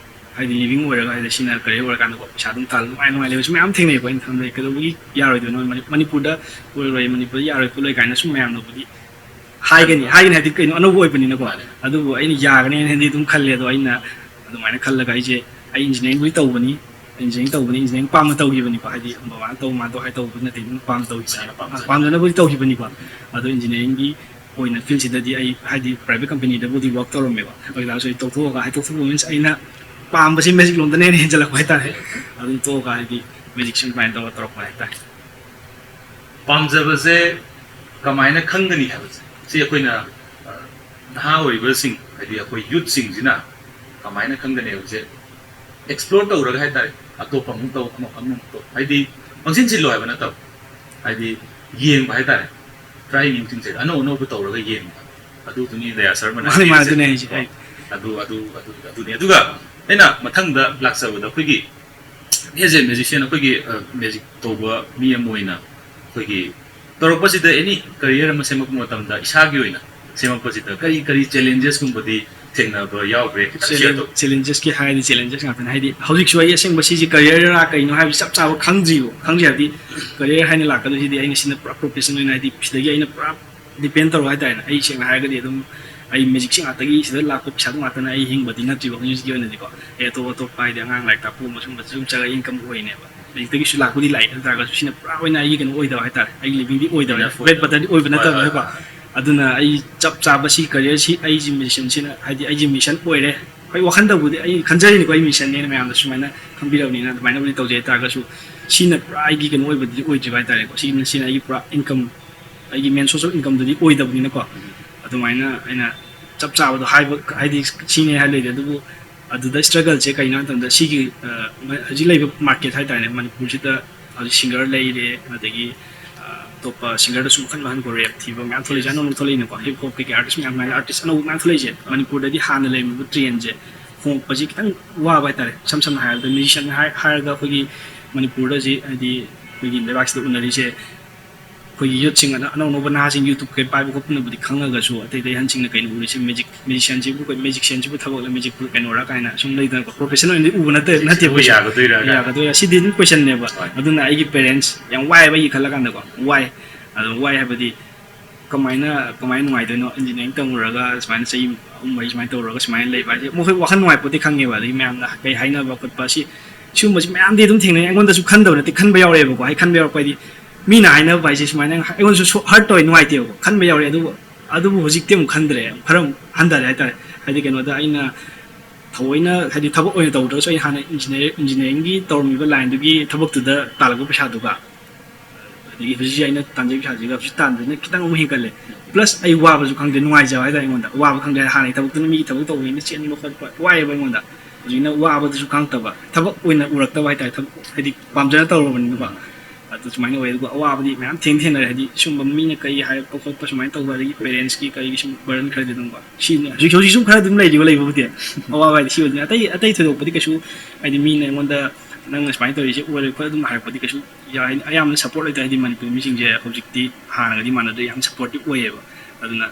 ꯍꯥꯏꯗꯤ ꯂꯤꯕꯤꯡ ꯑꯣꯏꯔꯒ, ꯍꯥꯏꯗꯤ ꯁꯤꯅ ꯀꯦꯔꯤꯌꯔ ꯑꯣꯏꯔꯀꯥꯟꯗꯀꯣ ꯄꯩꯁꯥ ꯑꯗꯨꯝ ꯇꯥꯜꯂ ꯅꯨꯡꯉꯥꯏ ꯅꯨꯡꯉꯥꯏ ꯂꯩꯕꯁꯨ ꯃꯌꯥꯝ ꯊꯦꯡꯅꯩꯀꯣ꯫ ꯑꯩꯅ ꯈꯟꯕꯗ ꯀꯩꯗꯧꯕꯒꯤ ꯌꯥꯔꯣꯏꯗꯣꯏꯅꯣ, ꯃꯅꯤ- ꯃꯅꯤꯄꯨꯔꯗ ꯑꯣꯏꯔꯣꯏ, ꯃꯅꯤꯄꯨꯔꯗ ꯌꯥꯔꯣꯏ ꯈꯣꯠꯂꯣꯏ ꯀꯥꯏꯅ ꯁꯨꯝ ꯃꯌꯥꯝꯅꯕꯨꯗꯤ ꯍꯥꯏꯒꯅꯤ, ꯍꯥꯏꯒꯅꯤ ꯍꯥꯏꯗꯤ ꯀꯩꯅꯣ, ꯑꯅꯧꯕ ꯑꯣꯏꯕꯅꯤꯅꯀꯣ꯫ ꯃꯥꯅꯦ꯫ ꯑꯗꯨꯕꯨ ꯑꯩꯅ ꯌꯥꯒꯅꯤ ꯍꯥꯏꯅꯗꯤ ꯑꯗꯨꯝ ꯈꯜꯂꯦ꯫ ꯑꯗꯣ ꯑꯩꯅ ꯑꯗꯨꯃꯥꯏꯅ ꯈꯜꯂꯒ ꯑꯩꯁꯦ, ꯑꯩ ꯏꯟꯖꯤꯅꯤꯌꯥꯔꯤꯡꯕꯨꯗꯤ ꯇꯧꯕꯅꯤ, ꯏꯟꯖꯤꯅꯤꯌꯥꯔꯤꯡ ꯇꯧꯕꯅꯤ, ꯏꯟꯖꯤꯅꯤꯌꯥꯔꯤꯡ ꯄꯥꯝꯅ ꯇꯧꯈꯤꯕꯅꯤꯀꯣ꯫ ꯍꯥꯏꯗꯤ ꯕꯕꯥꯅ ꯇꯧ, ꯃꯥꯅ ꯇꯧ ꯍꯥꯏ ꯇꯧꯕꯗꯤ ꯅꯠꯇꯦ, ꯑꯗꯨꯝ ꯄꯥꯝꯅ ꯇꯧꯈꯤꯕꯅꯤ꯫ ꯏꯁꯥꯅ ꯄꯥꯝꯖꯕ꯫ ꯄꯥꯝꯖꯅꯕꯨꯗꯤ ꯇꯧꯈꯤꯕꯅꯤꯀꯣ꯫ ꯑꯗꯣ ꯏꯟꯖꯤꯅꯤꯌꯥꯔꯤꯡꯒꯤ ꯑꯣꯏꯅ ꯐꯤꯜꯁꯤꯗꯗꯤ ꯑꯩ ꯍꯥꯏꯗꯤ ꯄ꯭ꯔꯥꯏꯚꯦꯠ ꯀꯝꯄꯅꯤꯗꯕꯨꯗꯤ ꯋꯥꯛ ꯇꯧꯔꯝꯃꯦꯕ꯫ ꯑꯗꯨ ꯑꯣꯏꯇꯥꯔꯁꯨ ꯑꯩ ꯇꯣꯛꯊꯣꯛꯑꯒ, ꯍꯥꯏ ꯇꯣꯛꯊꯣꯛꯄ ꯃꯤꯟꯁ ꯑꯩꯅ ꯄꯥꯝꯕꯁꯤ ꯃ꯭ꯌꯨꯖꯤꯛ ꯂꯣꯝꯗꯅ ꯍꯦꯟꯅ ꯍꯦꯟꯖꯜꯂꯛꯄ ꯍꯥꯏꯇꯥꯔꯦ꯫ ꯑꯗꯨꯝ ꯇꯣꯛꯑꯒ ꯍꯥꯏꯗꯤ ꯃ꯭ꯌꯨꯖꯤꯛꯁꯤ ꯑꯗꯨꯃꯥꯏꯅ ꯇꯧꯔꯒ ꯇꯧꯔꯛꯄ ꯍꯥꯏꯇꯥꯔꯦ꯫ ꯄꯥꯝꯖꯕꯁꯦ ꯀꯃꯥꯏꯅ ꯈꯪꯒꯅꯤ ꯍꯥꯏꯕꯁꯦ, ꯁꯤ ꯑꯩꯈꯣꯏꯅ, ꯑ, ꯅꯍꯥ ꯑꯣꯏꯔꯤꯕꯁꯤꯡ, ꯍꯥꯏꯗꯤ ꯑꯩꯈꯣꯏ ꯌꯨꯠꯁꯤꯡꯁꯤꯅ ꯀꯃꯥꯏꯅ ꯈꯪꯒꯅꯤ ꯍꯥꯏꯕꯁꯦ, ꯑꯦꯛꯁꯄ꯭ꯂꯣꯔ ꯇꯧꯔꯒ ꯍꯥꯏꯇꯥꯔꯦ, ꯑꯇꯣꯞꯄ ꯑꯃꯨꯛ ꯇꯧ, ꯑꯃ ꯑꯃꯨꯛ ꯇꯧ, ꯍꯥꯏꯗꯤ ꯄꯪꯁꯤꯟ ꯁꯤꯜꯂꯣ ꯍꯥꯏꯕ ꯅꯠꯇꯕ, ꯍꯥꯏꯗꯤ ꯌꯦꯡꯕ ꯍꯥꯏꯇꯥꯔꯦ, ꯇ꯭ꯔꯥꯏ ꯅ꯭ꯌꯨ ꯊꯤꯡꯁ ꯍꯥꯏꯗꯤ ꯑꯅꯧ ꯑꯅꯧꯕ ꯇꯧꯔꯒ ꯌꯦꯡꯕ, ꯑꯗꯨꯗꯨꯅꯤ ꯗꯌꯥ ꯁꯔꯃꯅ ꯃꯥꯅꯤ, ꯃꯥꯅꯤ, ꯍꯥꯏꯔꯤꯁꯦ꯫ ꯑꯗꯨꯅꯦ ꯍꯥꯏꯁꯦ, ꯀꯣ, ꯑꯩ ꯑꯗꯨ, ꯑꯗꯨ, ꯑꯗꯨ, ꯑꯗꯨꯅꯤ꯫ ꯑꯗꯨꯒ ꯑꯩꯅ ꯃꯊꯪꯗ ꯂꯥꯛꯆꯕꯗ ꯑꯩꯈꯣꯏꯒꯤ ꯑꯦꯖ ꯑꯦ ꯃ꯭ꯌꯨꯖꯤꯁꯤꯌꯥꯟ, ꯑꯩꯈꯣꯏꯒꯤ, ꯑ, ꯃ꯭ꯌꯨꯖꯤꯛ ꯇꯧꯕ ꯃꯤ ꯑꯃ ꯑꯣꯏꯅ ꯑꯩꯈꯣꯏꯒꯤ ꯇꯧꯔꯛꯄꯁꯤꯗ ꯑꯦꯅꯤ ꯀꯦꯔꯤꯌꯔ ꯑꯃ ꯁꯦꯝꯃꯛꯄ ꯃꯇꯝꯗ ꯏꯁꯥꯒꯤ ꯑꯣꯏꯅ ꯁꯦꯝꯃꯛꯄꯁꯤꯗ ꯀꯔꯤ ꯀꯔꯤ ꯆꯦꯂꯦꯟꯖꯦꯁꯀꯨꯝꯕꯗꯤ ꯊꯦꯡꯅꯕ ꯌꯥꯎꯈ꯭ꯔꯦ? ꯈꯤꯇꯪ share ꯇꯧ꯫ ꯆꯦꯂꯦꯟꯖꯦꯁꯀꯤ ꯍꯥꯏꯔꯗꯤ ꯆꯦꯂꯦꯟꯖꯦꯁ ꯉꯥꯛꯇꯅꯤ꯫ ꯍꯥꯏꯗꯤ ꯍꯧꯖꯤꯛꯁꯨ ꯑꯩ ꯑꯁꯦꯡꯕ ꯁꯤꯁꯦ ꯀꯔꯤꯌꯔꯔꯥ ꯀꯩꯅꯣ ꯍꯥꯏꯕꯁꯤ ꯆꯞ ꯆꯥꯕ ꯈꯪꯗ꯭ꯔꯤꯕ꯫ ꯈꯪꯗ꯭ꯔꯤ ꯍꯥꯏꯕꯗꯤ ꯀꯔꯤꯌꯔ ꯍꯥꯏꯅ ꯂꯥꯛꯀꯗꯣꯏꯁꯤꯗꯤ ꯑꯩꯅ ꯁꯤꯅ ꯄꯨꯔꯥ ꯄ꯭ꯔꯣꯐꯦꯁꯟ ꯑꯣꯏꯅ, ꯍꯥꯏꯗꯤ ꯁꯤꯗꯒꯤ ꯑꯩꯅ ꯄꯨꯔꯥ ꯗꯤꯄꯦꯟ ꯇꯧꯔꯒ ꯍꯥꯏꯇꯥꯔꯦꯅꯦ꯫ ꯑꯩ ꯁꯦꯡꯅ ꯍꯥꯏꯔꯒꯗꯤ ꯑꯗꯨꯝ ꯑꯩ ꯃ꯭ꯌꯨꯖꯤꯛꯁꯤ ꯉꯥꯛꯇꯒꯤ, ꯁꯤꯗ ꯂꯥꯛꯄ ꯄꯩꯁꯥꯗꯨ ꯉꯥꯛꯇꯅ ꯑꯩ ꯍꯤꯡꯕꯗꯤ ꯅꯠꯇ꯭ꯔꯤꯕ ꯍꯧꯖꯤꯛ ꯍꯧꯖꯤꯛꯀꯤ ꯑꯣꯏꯅꯗꯤꯀꯣ꯫ ꯑꯩ ꯑꯇꯣꯞ ꯑꯇꯣꯞꯄ ꯍꯥꯏꯗꯤ ꯑꯉꯥꯡ ꯂꯥꯏꯔꯤꯛ ꯇꯥꯛꯄꯒꯨꯝꯕ ꯁꯨꯝꯕ ꯁꯨꯝ ꯆꯠꯂꯒ ꯏꯟꯀꯝ ꯑꯣꯏꯅꯦꯕ꯫ ꯃ꯭ꯌꯨꯖꯤꯛꯇꯒꯤ ꯂꯥꯛꯄꯨꯗꯤ ꯂꯥꯛꯑꯦ, ꯑꯗꯨ ꯇꯥꯔꯒꯁꯨ ꯁꯤꯅ ꯄꯨꯔꯥ ꯑꯣꯏꯅ ꯑꯩꯒꯤ ꯀꯩꯅꯣ ꯑꯣꯏꯗꯕ ꯍꯥꯏꯇꯥꯔꯦ, ꯑꯩꯒꯤ ꯂꯤꯕꯤꯡꯗꯤ ꯑꯣꯏꯗꯕ ꯍꯥꯏꯇꯥꯔꯦ, ꯕ꯭ꯔꯦꯗ ꯕꯇꯔꯗꯤ ꯑꯣꯏꯕ ꯅꯠꯇꯕ ꯍꯥꯏꯀꯣ꯫ ꯑꯗꯨꯅ ꯑꯩ ꯆꯞ ꯆꯥꯕ ꯁꯤ ꯀꯔꯤꯌꯔꯁꯤ ꯑꯩꯁꯤ ꯃ꯭ꯌꯨꯖꯤꯁꯤꯌꯥꯟꯁꯤꯅ, ꯍꯥꯏꯗꯤ ꯑꯩꯒꯤ ꯃꯤꯁꯟꯁꯤꯅ, ꯑꯩ ꯋꯥꯈꯜꯗꯕꯨꯗꯤ ꯑꯩ ꯈꯟꯖꯔꯤꯅꯤꯀꯣ, ꯑꯩ ꯃꯤꯁꯟꯅꯦꯅ ꯃꯌꯥꯝꯗ ꯁꯨꯃꯥꯏꯅ ꯈꯪꯕꯤꯔꯕꯅꯤꯅ ꯑꯗꯨꯃꯥꯏꯅꯕꯨꯗꯤ ꯇꯧꯖꯩ꯫ ꯍꯥꯏ ꯇꯥꯔꯒꯁꯨ ꯁꯤꯅ ꯄꯨꯔꯥ ꯑꯩꯒꯤ ꯀꯩꯅꯣ ꯑꯣꯏꯕꯗꯨꯗꯤ ꯑꯣꯏꯗ꯭ꯔꯤꯕ ꯍꯥꯏꯇꯥꯔꯦꯀꯣ꯫ ꯁꯤꯅ ꯁꯤꯅ ꯑꯩꯒꯤ ꯄꯨꯔꯥ ꯏꯟꯀꯝ, ꯑꯩꯒꯤ ꯃꯦꯟ ꯁꯣꯔꯁ ꯑꯣꯐ ꯏꯟꯀꯝꯗꯨꯗꯤ ꯑꯣꯏꯗꯕꯅꯤꯅꯀꯣ꯫ ꯑꯗꯨꯃꯥꯏꯅ ꯑꯩꯅ ꯆꯞ ꯆꯥꯕꯗꯣ ꯍꯥꯏꯕ ꯍꯥꯏꯗꯤ ꯁꯤꯅꯦ ꯍꯥꯏ ꯂꯩꯇꯦ, ꯑꯗꯨꯕꯨ ꯑꯗꯨꯗ ꯁ꯭ꯇ꯭ꯔꯒꯜꯁꯦ ꯀꯩꯅꯣ ꯍꯥꯏ ꯃꯇꯝꯗ ꯁꯤꯒꯤ ꯍꯧꯖꯤꯛ ꯂꯩꯕ ꯃꯥꯔꯀꯦꯠ ꯍꯥꯏꯇꯥꯔꯦꯅꯦ, ꯃꯅꯤꯄꯨꯔꯁꯤꯗ ꯍꯧꯖꯤꯛ ꯁꯤꯡꯒꯔ ꯂꯩꯔꯦ, ꯑꯗꯒꯤ ꯑꯇꯣꯞꯄ ꯁꯤꯡꯒꯔꯗꯁꯨ ꯃꯈꯜ ꯃꯈꯜ ꯔꯦꯞ ꯊꯤꯕ ꯃꯌꯥꯝ ꯊꯣꯛꯂꯛꯏꯁꯦ, ꯑꯅꯧꯕ ꯊꯣꯛꯂꯛꯏꯅꯀꯣ꯫ ꯍꯤꯞ ꯍꯣꯞ ꯀꯩꯀꯩ ꯑꯥꯔꯇꯤꯁ ꯃꯌꯥꯝ ꯂꯩꯔꯦ, ꯑꯥꯔꯇꯤꯁ ꯑꯅꯧꯕ ꯃꯌꯥꯝ ꯊꯣꯛꯂꯛꯏꯁꯦ꯫ ꯃꯅꯤꯄꯨꯔꯗꯗꯤ ꯍꯥꯟꯅ ꯂꯩꯔꯝꯃꯤꯕ ꯇ꯭ꯔꯦꯟꯁꯦ ꯍꯣꯡꯉꯛꯄꯁꯤ ꯈꯤꯇꯪ ꯋꯥꯕ ꯍꯥꯏꯇꯥꯔꯦ꯫ ꯏꯁꯝ ꯁꯝꯅ ꯍꯥꯏꯔꯕꯗ ꯃ꯭ꯌꯨꯖꯤꯁꯤꯌꯥꯟ ꯍꯥꯏꯔꯒ ꯑꯩꯈꯣꯏꯒꯤ ꯃꯅꯤꯄꯨꯔꯗ ꯍꯧꯖꯤꯛ ꯍꯥꯏꯗꯤ ꯑꯩꯈꯣꯏꯒꯤ ꯂꯩꯕꯥꯛꯁꯤꯗ ꯎꯅꯔꯤꯁꯦ ꯑꯩꯈꯣꯏꯒꯤ ꯌꯨꯠꯁꯤꯡ ꯑꯅ-, ꯑꯅꯧ ꯑꯅꯧꯕ ꯅꯍꯥꯁꯤꯡ YouTube ꯀꯩ ꯄꯥꯏꯕ ꯈꯣꯠꯄꯅꯕꯨꯗꯤ ꯈꯪꯉꯒꯁꯨ ꯑꯇꯩ ꯑꯇꯩ ꯑꯍꯟꯁꯤꯡꯅ ꯀꯩꯅꯣ ꯎꯔꯤꯁꯦ ꯃ꯭ꯌꯨꯖꯤꯛ, ꯃ꯭ꯌꯨꯖꯤꯁꯤꯌꯥꯟꯁꯤꯕꯨ, ꯃ꯭ꯌꯨꯖꯤꯛꯁꯤꯌꯥꯟꯁꯤꯕꯨ ꯊꯕꯛꯂ, ꯃ꯭ꯌꯨꯖꯤꯛꯄꯨ ꯀꯩꯅꯣꯔꯥ ꯀꯥꯏꯅ ꯁꯨꯝ ꯂꯩꯗꯅꯀꯣ꯫ ꯄ꯭ꯔꯣꯐꯦꯁꯟ ꯑꯣꯏꯅꯗꯤ ꯎꯕ ꯅꯠꯇꯦ, ꯅꯠꯇꯦ ꯑꯩꯈꯣꯏꯁꯦ꯫ ꯌꯥꯒꯗꯣꯏꯔꯥ ꯀꯥꯏꯅ꯫ ꯌꯥꯒꯗꯣꯏꯔꯥ? ꯁꯤꯗꯤ ꯑꯗꯨꯝ ꯀꯣꯏꯁꯟꯅꯦꯕ꯫ ꯍꯣꯏ꯫ ꯑꯗꯨꯅ ꯑꯩꯒꯤ ꯄꯦꯔꯦꯟꯁ ꯌꯥꯝ ꯋꯥꯏꯑꯦꯕ ꯑꯩꯒꯤ ꯈꯜꯂꯀꯥꯟꯗꯀꯣ꯫ ꯋꯥꯏ꯫ ꯑꯗꯣ ꯋꯥꯏ ꯍꯥꯏꯕꯗꯤ ꯀꯃꯥꯏꯅ, ꯀꯃꯥꯏꯅ ꯅꯨꯡꯉꯥꯏꯗꯣꯏꯅꯣ? ꯏꯟꯖꯤꯅꯤꯌꯥꯔꯤꯡ ꯇꯝꯃꯨꯔꯒ ꯁꯨꯃꯥꯏꯅ ꯆꯍꯤ ꯑꯍꯨꯝ ꯃꯔꯤ ꯁꯨꯃꯥꯏꯅ ꯇꯧꯔꯒ ꯁꯨꯃꯥꯏꯅ ꯂꯩꯕ ꯍꯥꯏꯁꯦ ꯃꯈꯣꯏ ꯋꯥꯈꯜ ꯅꯨꯡꯉꯥꯏꯄꯣꯠꯇꯦ ꯈꯪꯉꯦꯕ꯫ ꯑꯗꯒꯤ ꯃꯌꯥꯝꯅ ꯀꯩ ꯍꯥꯏꯅꯕ ꯈꯣꯠꯄ ꯁꯤ, ꯁꯤꯒꯨꯝꯕꯁꯤ ꯃꯌꯥꯝꯗꯤ ꯑꯗꯨꯝ ꯊꯦꯡꯅꯩ꯫ ꯑꯩꯉꯣꯟꯗꯁꯨ ꯈꯟꯗꯕ ꯅꯠꯇꯦ, ꯈꯟꯕ ꯌꯥꯎꯔꯛꯑꯦꯕꯀꯣ꯫ ꯍꯥꯏ ꯈꯟꯕ ꯌꯥꯎꯔꯛꯄ ꯍꯥꯏꯗꯤ ꯃꯤꯅ ꯍꯥꯏꯅꯕ ꯍꯥꯏꯁꯦ ꯁꯨꯃꯥꯏꯅ ꯑꯩꯉꯣꯟꯗꯁꯨ ꯍꯔꯠ ꯇꯧꯋꯦ, ꯅꯨꯡꯉꯥꯏꯇꯦꯕꯀꯣ꯫ ꯈꯟꯕ ꯌꯥꯎꯔꯛꯑꯦ꯫ ꯑꯗꯨꯕꯨ, ꯑꯗꯨꯕꯨ ꯍꯧꯖꯤꯛꯇꯤ ꯑꯃꯨꯛ ꯈꯟꯗ꯭ꯔꯦ, ꯈꯔ ꯑꯃꯨꯛ ꯍꯟꯊꯔꯦ ꯍꯥꯏꯇꯥꯔꯦ꯫ ꯍꯥꯏꯗꯤ ꯀꯩꯅꯣꯗ ꯑꯩꯅ ꯊꯑꯣꯏꯅ ꯍꯥꯏꯗꯤ ꯊꯕꯛ ꯑꯣꯏꯅ ꯇꯧꯗ꯭ꯔꯒꯁꯨ ꯑꯩ ꯍꯥꯟꯅ ꯏꯟꯖꯤꯅꯤꯌꯥꯔ-, ꯏꯟꯖꯤꯅꯤꯌꯥꯔꯤꯡꯒꯤ ꯇꯧꯔꯝꯃꯤꯕ ꯂꯥꯏꯟꯗꯨꯒꯤ ꯊꯕꯛꯇꯨꯗ ꯇꯥꯜꯂꯛꯄ ꯄꯩꯁꯥꯗꯨꯒ ꯑꯗꯒꯤ ꯍꯧꯖꯤꯛ ꯑꯩꯅ ꯇꯥꯟꯖꯩ ꯄꯩꯁꯥꯁꯤꯒ ꯍꯧꯖꯤꯛ ꯇꯥꯟꯕꯁꯤꯅ ꯈꯤꯇꯪ ꯑꯃꯨꯛ ꯍꯦꯟꯒꯠꯂꯦ꯫ ꯄ꯭ꯂꯁ ꯑꯩ ꯋꯥꯕꯁꯨ ꯈꯪꯗꯦ, ꯅꯨꯡꯉꯥꯏꯖꯕ ꯍꯥꯏꯇꯥꯔꯦ ꯑꯩꯉꯣꯟꯗ꯫ ꯋꯥꯕ ꯈꯪꯗꯦ, ꯍꯥꯟꯅꯒꯤ ꯊꯕꯛꯇꯨꯅ ꯃꯤꯒꯤ ꯊꯕꯛ ꯇꯧꯕꯅꯤꯅ ꯆꯦꯟꯕ ꯈꯣꯠꯄ ꯋꯥꯏꯑꯦꯕ ꯑꯩꯉꯣꯟꯗ꯫ ꯍꯧꯖꯤꯛꯅ ꯋꯥꯕꯗꯨꯁꯨ ꯈꯪꯉꯛꯇꯕ, ꯊꯕꯛ ꯑꯣꯏꯅ ꯎꯔꯛꯇꯕ ꯍꯥꯏꯇꯥꯔꯦ, ꯊꯕꯛ ꯍꯥꯏꯗꯤ ꯄꯥꯝꯖꯅ ꯇꯧꯔꯨꯔꯕꯅꯤꯅꯀꯣ꯫ ꯑꯗꯨ ꯁꯨꯃꯥꯏꯅ ꯑꯣꯏ꯫ ꯑꯗꯨꯒ ꯑꯋꯥꯕꯗꯤ ꯃꯌꯥꯝ ꯊꯦꯡꯅ ꯊꯦꯡꯅꯔꯦ, ꯍꯥꯏꯗꯤ ꯁꯨꯝꯕ ꯃꯤꯅ ꯀꯔꯤ ꯍꯥꯏꯔꯛꯄ ꯈꯣꯠꯄ ꯁꯨꯃꯥꯏꯅ ꯇꯧꯕ, ꯑꯗꯒꯤ ꯄꯦꯔꯦꯟꯁꯀꯤ ꯀꯔꯤꯒꯤ ꯁꯨꯝ ꯕꯔꯗꯟ ꯈꯔꯗꯤ ꯑꯗꯨꯝꯀꯣ꯫ ꯁꯤꯅꯤ ꯍꯧꯖꯤꯛ ꯍꯧꯖꯤꯛꯁꯨ ꯈꯔ ꯑꯗꯨꯝ ꯂꯩꯔꯤꯕ, ꯂꯩꯕꯕꯨꯗꯤ꯫ ꯑꯋꯥꯕ ꯍꯥꯏꯗꯤ ꯁꯤ ꯑꯣꯏꯗꯣꯏꯅꯤ, ꯑꯇꯩ, ꯑꯇꯩ ꯊꯣꯏꯗꯣꯛꯄꯗꯤ ꯀꯩꯁꯨ, ꯍꯥꯏꯗꯤ ꯃꯤꯅ ꯑꯩꯉꯣꯟꯗ ꯅꯪꯅ ꯁꯨꯃꯥꯏꯅ ꯇꯧꯔꯤꯁꯦ ꯑꯣꯏꯔꯣꯏ ꯈꯣꯠꯂꯣꯏ ꯑꯗꯨꯝ ꯍꯥꯏꯔꯛꯄꯗꯤ ꯀꯩꯁꯨ ꯌꯥ-, ꯑꯌꯥꯝꯕꯅ ꯁꯞꯄꯣꯔꯠ ꯂꯩꯇꯦ꯫ ꯍꯥꯏꯗꯤ ꯃꯅꯤꯄꯨꯔ ꯃꯤꯁꯤꯡꯁꯦ ꯍꯧꯖꯤꯛꯇꯤ ꯍꯥꯟꯅꯒꯗꯤ ꯃꯥꯟꯅꯗ꯭ꯔꯦ, ꯌꯥꯝ ꯁꯞꯄꯣꯔꯇꯤꯞ ꯑꯣꯏꯌꯦꯕ꯫ ꯑꯗꯨꯅ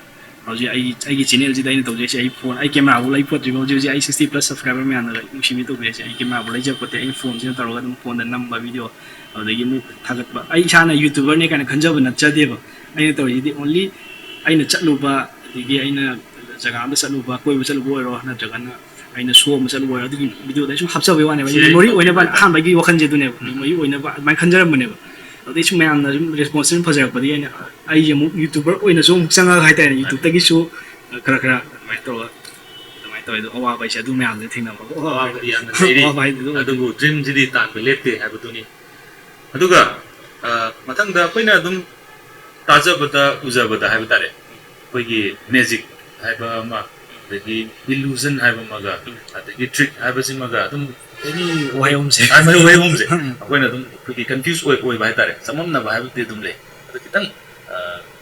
ꯍꯧꯖꯤꯛ ꯑꯩ ꯑꯩꯒꯤ ꯆꯦꯅꯦꯜꯁꯤꯗ ꯑꯩꯅ ꯇꯧꯖꯩꯁꯦ, ꯑꯩ ꯐꯣꯟ, ꯑꯩ ꯀꯦꯃꯦꯔꯥꯕꯨ ꯂꯩ ꯄꯣꯠꯇ꯭ꯔꯤꯕ ꯍꯧꯖꯤꯛ ꯍꯧꯖꯤꯛ ꯑꯩ ꯁꯤꯛꯁꯇꯤ ꯄ꯭ꯂꯁ ꯁꯕꯁꯀ꯭ꯔꯥꯏꯕꯔ ꯃꯌꯥꯝꯅ ꯅꯨꯡꯁꯤꯕꯤ ꯇꯧꯕꯤꯔꯤꯁꯦ꯫ ꯑꯩ ꯀꯦꯃꯦꯔꯥꯕꯨ ꯂꯩꯖ ꯄꯣꯠꯇꯦ, ꯑꯩ ꯐꯣꯟꯁꯤꯅ ꯇꯧꯔꯒ ꯑꯗꯨꯝ ꯐꯣꯟꯗ ꯅꯝꯕ ꯚꯤꯗꯤꯑꯣ, ꯑꯗꯨꯗꯒꯤ ꯑꯃꯨꯛ ꯊꯥꯒꯠꯄ꯫ ꯑꯩ ꯏꯁꯥꯅ ꯌꯨꯇ꯭ꯌꯨꯕꯔꯅꯦ ꯀꯥꯏꯅ ꯈꯟꯖꯕ ꯅꯠꯆꯗꯦꯕ꯫ ꯑꯩꯅ ꯇꯧꯔꯤꯁꯤꯗꯤ ꯑꯣꯟꯂꯤ ꯑꯩꯅ ꯆꯠꯂꯨꯕ, ꯑꯗꯒꯤ ꯑꯩꯅ ꯖꯒꯥ ꯑꯃꯗ ꯆꯠꯂꯨꯕ, ꯀꯣꯏꯕ ꯆꯠꯂꯨꯕ ꯑꯣꯏꯔꯣ, ꯅꯠꯇ꯭ꯔꯒꯅ ꯑꯩꯅ ꯁꯣ ꯑꯃ ꯆꯠꯂꯨꯕ ꯑꯣꯏꯔꯣ, ꯑꯗꯨꯒꯤ ꯚꯤꯗꯤꯑꯣꯗ ꯑꯩ ꯁꯨꯝ ꯍꯥꯞꯆꯕꯩ ꯋꯥꯅꯦꯕ꯫ ꯑꯩ ꯁꯤ ꯃꯦꯃꯣꯔꯤ ꯑꯣꯏꯅꯕ, ꯑꯍꯥꯟꯕꯒꯤ ꯋꯥꯈꯜꯁꯦ ꯑꯗꯨꯅꯦꯕ, ꯃꯦꯃꯣꯔꯤ ꯑꯣꯏꯅꯕ ꯑꯗꯨꯃꯥꯏꯅ ꯈꯟꯖꯔꯝꯕꯅꯦꯕ꯫ ꯑꯗꯩ ꯁꯨꯝ ꯃꯌꯥꯝꯅ ꯁꯨꯝ ꯔꯦꯁꯄꯣꯟꯁ ꯑꯗꯨꯝ ꯐꯖꯔꯛꯄꯗꯒꯤ ꯑꯩꯅ, ꯑꯩꯁꯦ ꯑꯃꯨꯛ ꯌꯨꯇ꯭ꯌꯨꯕꯔ ꯑꯣꯏꯅꯁꯨ ꯑꯃꯨꯛ ꯆꯪꯉꯛꯑꯒ ꯍꯥꯏꯇꯥꯔꯦ, ꯌꯨꯇ꯭ꯌꯨꯕꯇꯒꯤꯁꯨ ꯈꯔ ꯈꯔ ꯑꯗꯨꯃꯥꯏꯅ ꯇꯧꯔꯒ ꯑꯗꯨꯃꯥꯏꯅ ꯇꯧꯋꯦ꯫ ꯑꯗꯣ ꯑꯋꯥꯕ ꯍꯥꯏꯁꯦ ꯑꯗꯨ ꯃꯌꯥꯝꯗꯨ ꯊꯦꯡꯅꯕ꯫ ꯑꯋꯥꯕꯗꯤ ꯌꯥꯝꯅ ꯂꯩꯔꯤ, ꯑꯋꯥꯕ ꯍꯥꯏꯗꯤ ꯑꯗꯨ ꯑꯗꯨꯕꯨ ꯗ꯭ꯔꯤꯝꯁꯤꯗꯤ ꯇꯥꯟꯕ ꯂꯦꯞꯇꯦ ꯍꯥꯏꯕꯗꯨꯅꯤ꯫ ꯑꯗꯨꯒ ꯑ, ꯃꯊꯪꯗ ꯑꯩꯈꯣꯏꯅ ꯑꯗꯨꯝ ꯇꯥꯖꯕꯗ, ꯎꯖꯕꯗ ꯍꯥꯏꯕ ꯇꯥꯔꯦ, ꯑꯩꯈꯣꯏꯒꯤ ꯃꯦꯖꯤꯛ ꯍꯥꯏꯕ ꯑꯃ, ꯑꯗꯒꯤ ꯏꯂꯨꯖꯟ ꯍꯥꯏꯕ ꯑꯃꯒ, ꯑꯗꯒꯤ ꯇ꯭ꯔꯤꯛ ꯍꯥꯏꯕꯁꯤꯃꯒ ꯑꯗꯨꯝ ꯑꯦꯅꯤ ꯋꯥꯍꯩ ꯑꯍꯨꯝꯁꯦ꯫ ꯍꯥꯏꯕ ꯋꯥꯍꯩ ꯑꯍꯨꯝꯁꯦ ꯑꯩꯈꯣꯏꯅ ꯑꯗꯨꯝ ꯑꯩꯈꯣꯏꯒꯤ ꯀꯟꯐ꯭ꯌꯨꯁ ꯑꯣꯏ ꯑꯣꯏꯕ ꯍꯥꯏꯇꯥꯔꯦ, ꯆꯃꯝꯅꯕ ꯍꯥꯏꯕꯗꯤ ꯑꯗꯨꯝ ꯂꯩ꯫ ꯑꯗꯣ ꯈꯤꯇꯪ ꯑ,